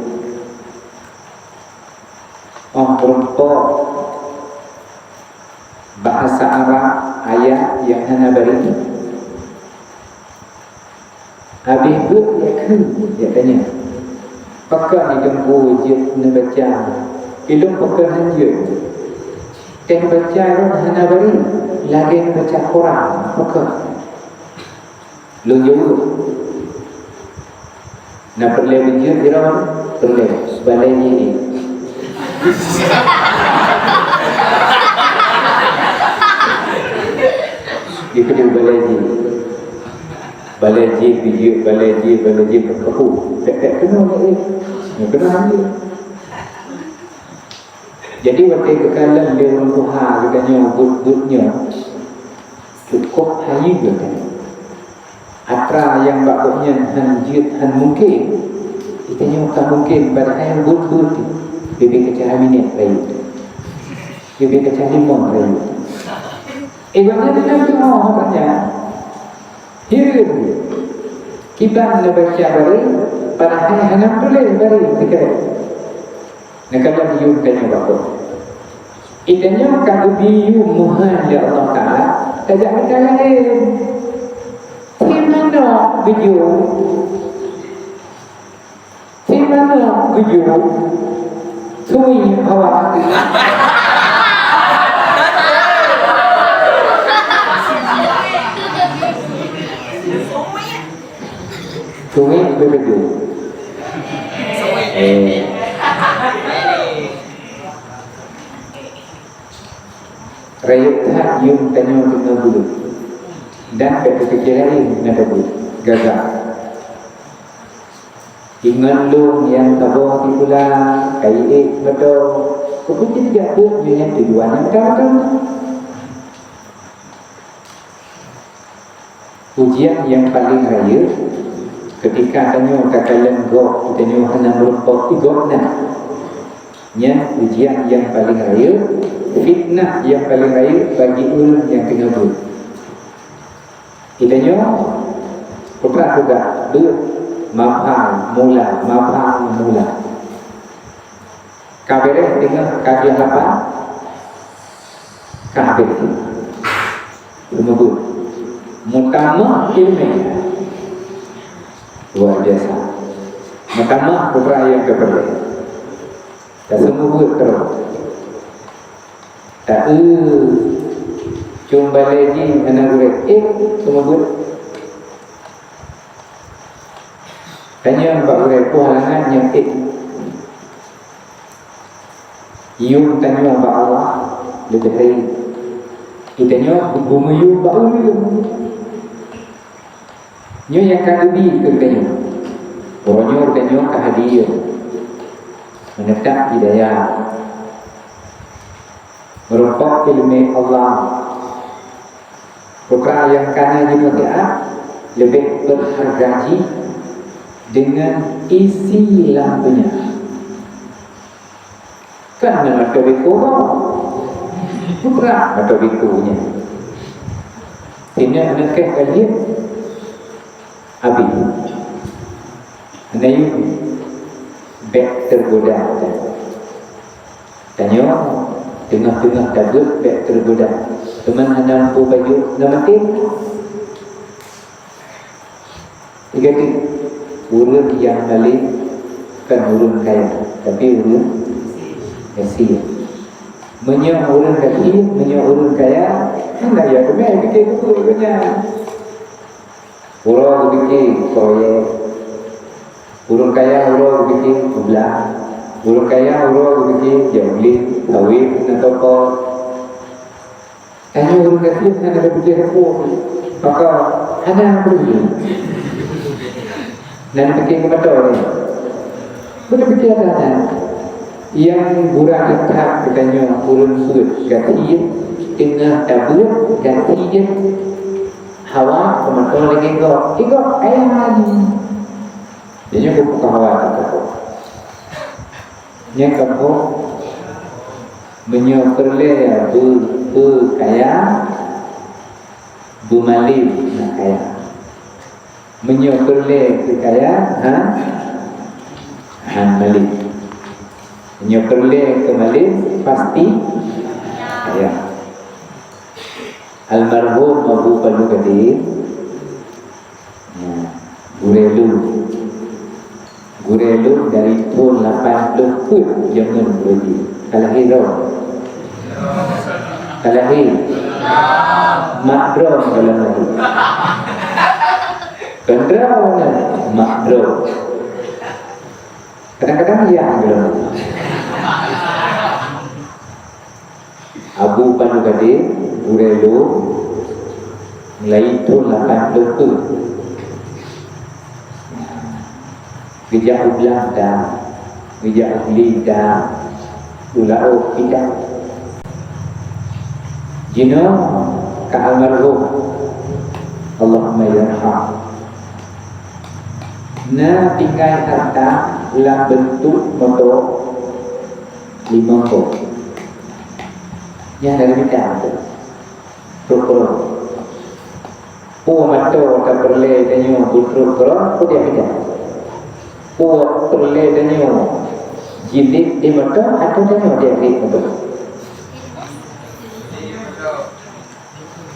Oh, reumpok. Bahasa Arab ayat nyang hana barô. Habéh beuet jak kheun, jak tanyong, "Pakon ni Teungku jeuet neubaca?" Ilôn pakon han jeuet. Teuh baca rot hana barô, lagèe neubaca Quran. Pakon? Lôn jaweueb, "Na peureulèe beujeuet sidroe?" "Peureulèe, balèe jih." Jikeudeuh balèe jih. Balèe jih beujeuet, balèe jih, balèe jih beukeupeue. Pèt-pèt keunoe lé, eh. Nyoe keunoe han jeuet. Jadi, watèe geukalon lé ureueng tuha geutanyoe buet-buet nyoe, cukôp hayeue geutanyoe. Atra nyang bak gobnyan han jeuet, han mungken, geutanyoe ka mungken, padahai buet-buet nyoe leubeh keu cara minèt rayeuk, leubeh keu cara limong rayeuk. Eh, gobnyan teungoh teurimong haba nyan. Hireuen, kiban neubaca barô, padahai hana meutuléh barô sikarèe. Neukalon yum tanyoe bak gob. Geutanyoe ka geubri yum meuhan lé Allah Taala, tajak mita laén. Simanok geujok. Simanok geujok, sui hawa. Sui geujok. Eh. Rayeuk that yum tanyoe teungoh buleuen. Dan bèk tapike laén na tabeuet. Gaga. Ingat lôn nyang saboh sikula, kayèe meudo, keupeue jijak buet nyan tujuan nyang ka-ka. Ujian nyang paleng rayeuk, keutika tanyoe takalon gob, tanyoe hana meurumpok di gobnyan. Nyan ujian nyang paleng rayeuk, fitnah nyang paleng rayeuk bagi ureueng nyang teungoh buet. Geutanyoe, peugah-peugah, beuet, maphan, mula, maphan, mula. Ka beureh teungoh ka jeuet hafal, ka habéh. Seumeubeuet. Meutamah ileumèe. Luar biasa. Meutamah peue nyang ka peureulèe. Taseumeubeuet keudroe. Taeu, cong balèe jih hana gurèe, eh, seumeubeuet. Tanyong bak gurèe, peue halangan nyang, eh. Yum tanyoe bak Allah leubeh rayeuk. Geutanyoe beumeuyum bak ureueng. Nyoe nyang ka geubi keu geutanyoe. Uroe nyoe geutanyoe ka hadir. Meuneutab hidayah. Meurumpok ileumèe Allah. Peukara nyang ka na jinoe siat leubeh beuharga jih deungon isi lam dônya. Kan ngon mata biko ba. Peukara mata biko nyan. Tinggai aneuk kèe ka jeuet. Abi. Hana yum bèk teugoda. Tanyoe teungoh-teungoh tabeuet bèk teugoda. Teuma hana muphom bacut na maté. Tiga tu, ureueng nyang malém kon ureueng kaya, tapi ureueng gasien. Meunyoe ureueng gasien, meunyoe ureueng kaya, hana ya teumé pike keu ureueng nyan. Uroe geupike proyek. Ureueng kaya uroe geupike peublah. Ureueng kaya uroe geupike jak ulèe, kawén, na toko. Tanyoe ureueng gasien hana geupike sapeue. Maka hana peue. Hana geupike keu mata nyan. Hana geupike hana. Nyang gura that geutanyoe ureueng peuet gasien, teungoh tabeuet gasien, hawa keumeutô lagèe gob. Di gob kaya lagi. Tanyoe keupeue hawa di gob. Nyang keupeuet, meunyoe peureulèe beu-, beukaya, beumalém na kaya. Meunyoe peureulèe keu kaya, han, han malém. Meunyoe peureulèe keu malém, pasti kaya. Almarhum Abu Palui Gadir, ya, gurèe lôn. Gurèe lôn dari thôn lapan ploh peuet jameun gurèe jih. Ka lahé droe? Ka lahé? Mak droe gohlom lahé. Kon droe na, mak droe. Kadang-kadang ya gohlom. Abu Palui Gadir, gurèe lôn, mulai thôn lapan ploh peuet. Geujak u Blang da, geujak u Bli da, u laôt da. Jinoe ka almarhum, Allahumma yarham. Na tinggai harta lam beuntuk moto limong boh. Nyan dari mita tu. Trôk keudroe. Peue mantong ka peureulèe tanyoe beutrôk keudroe, peue dia mita? Peue peureulèe tanyoe jilét di mantong atau tanyoe jilét mantong?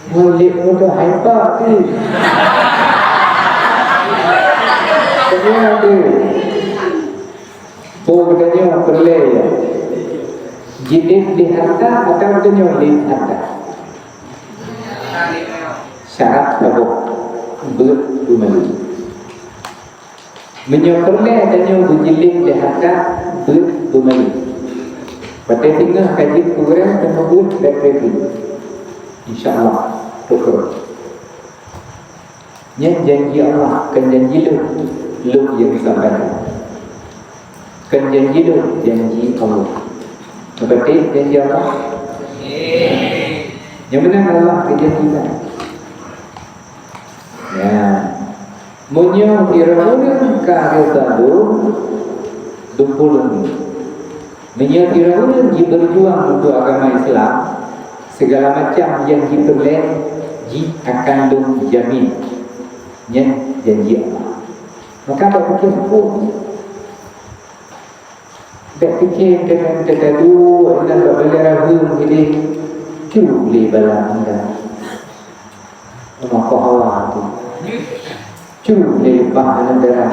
Mulét mantong hai pak tu. Tanyoe tu. Peue geutanyoe peureulèe, ya? Jilét di harta atau tanyoe lé harta? Syarat saboh, beuet beumalém. Meunyoe peureulèe tanyoe beujilét di harta, beuet beumalém. Watèe singoh ka jeuet keu ureueng, tanyoe beuet bèk reubeuet. Insya Allah, syukur. Nyan janji Allah, kon janji lôn. Lôn nyang sampaikan. Kon janji lôn, janji Allah. Beutôi janji Allah? Nyang meunan Allah geujanjikan. Ya. Meunyoe sidroe ureueng ka geusaleuem, dumpul lôn. Meunyoe sidroe ureueng jibeujuang untuk agama Islam, segala macam nyang jipeureulèe jih akan lôn jamin. Nyan janji Allah. Maka bèk pike huköm. Bèk pike deungon teuka duek nan bak balèe raheueng idéh, cu lé bala anda. Meuko hawa tu. Cu lé leupah aneuk dara.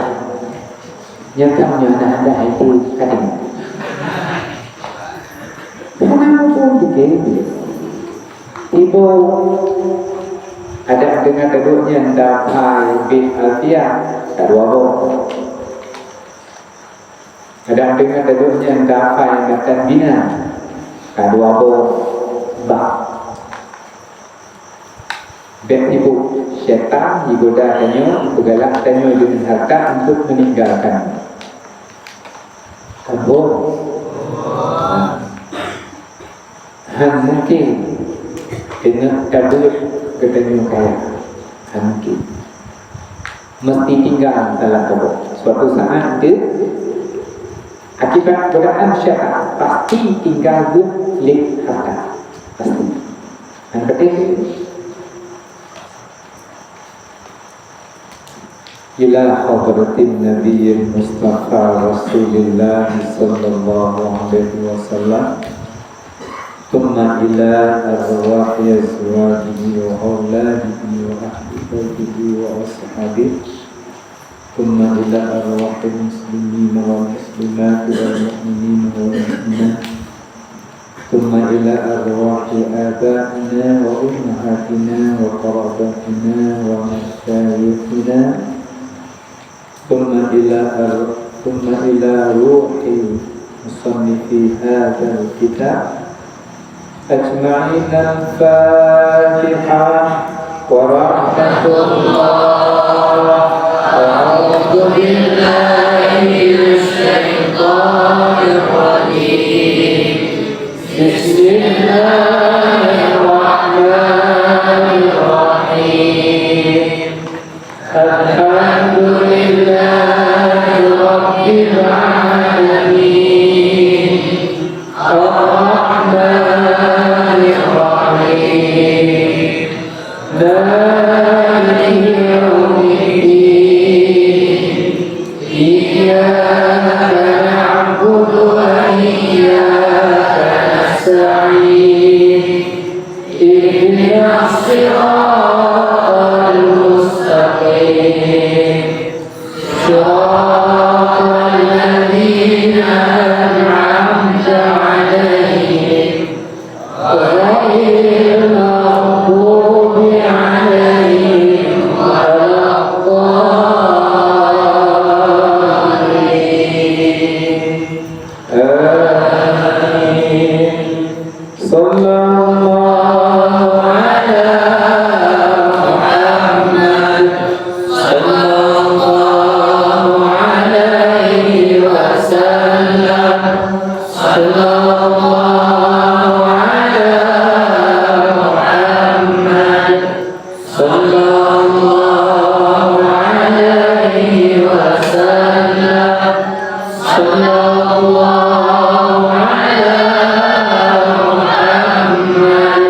Nyang ka meunyoe aneuk anda hai tu ka deungoe. Hana muphom pike. Ibu, adak deungon taduek nyan dapai bit Alfiah, ka dua boh. Kadang deungon taduek nyan dapai matan bina, ka dua boh bak. Bèk sibuk, syaitan jigoda tanyoe, peugalak tanyoe deungon harta untuk meninggalkan. Ka boh. Nah. Hana mungken teungoh tabeuet geutanyoe kaya. Hana mungken. Meusti tinggai salah saboh. Suatu saat deuh, akibat godaan syaitan, pasti tinggai deuh lé harta. Pasti. Hana mungken. Ila hadratin Nabiyil Mustafa Rasulillah sallallahu alaihi wasallam, thumma ila arwahi azwajihi wa auladihi wa ahli baitihi wa ashabihi, thumma ila arwahil muslimina wal muslimati wal mu'minina wal mu'minat, thumma ila arwahi abaina wa ummahatina wa qarabatina wa masyayikhina, thumma ila ar-, thumma ila ruhi musannifi hadzal kitab ajma'in. Al-Fatihah. Warahmatullah. A'udzu billahi minasy syaithanir rajim. مالك يوم الدين. إياك نعبد وإياك نستعين. اهدنا الصراط المستقيم. صراط الذين أنعمت عليهم غير المغضوب عليهم ولا الضالين. آمين. صلى الله على محمد. صلى الله عليه وسلم. صلى الله على محمد. صلى الله عليه وسلم. صلى الله على محمد.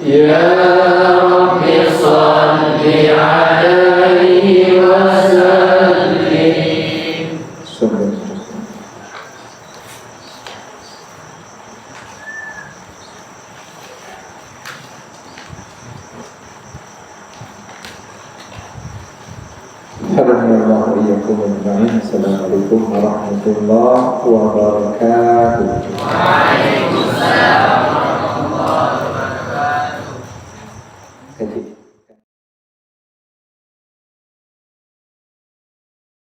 يا رب صل عليه وسلم. Hadanallahu wa iyyakum ajma'in. Assalamualaikum warahmatullahi wabarakatuh. Kaji.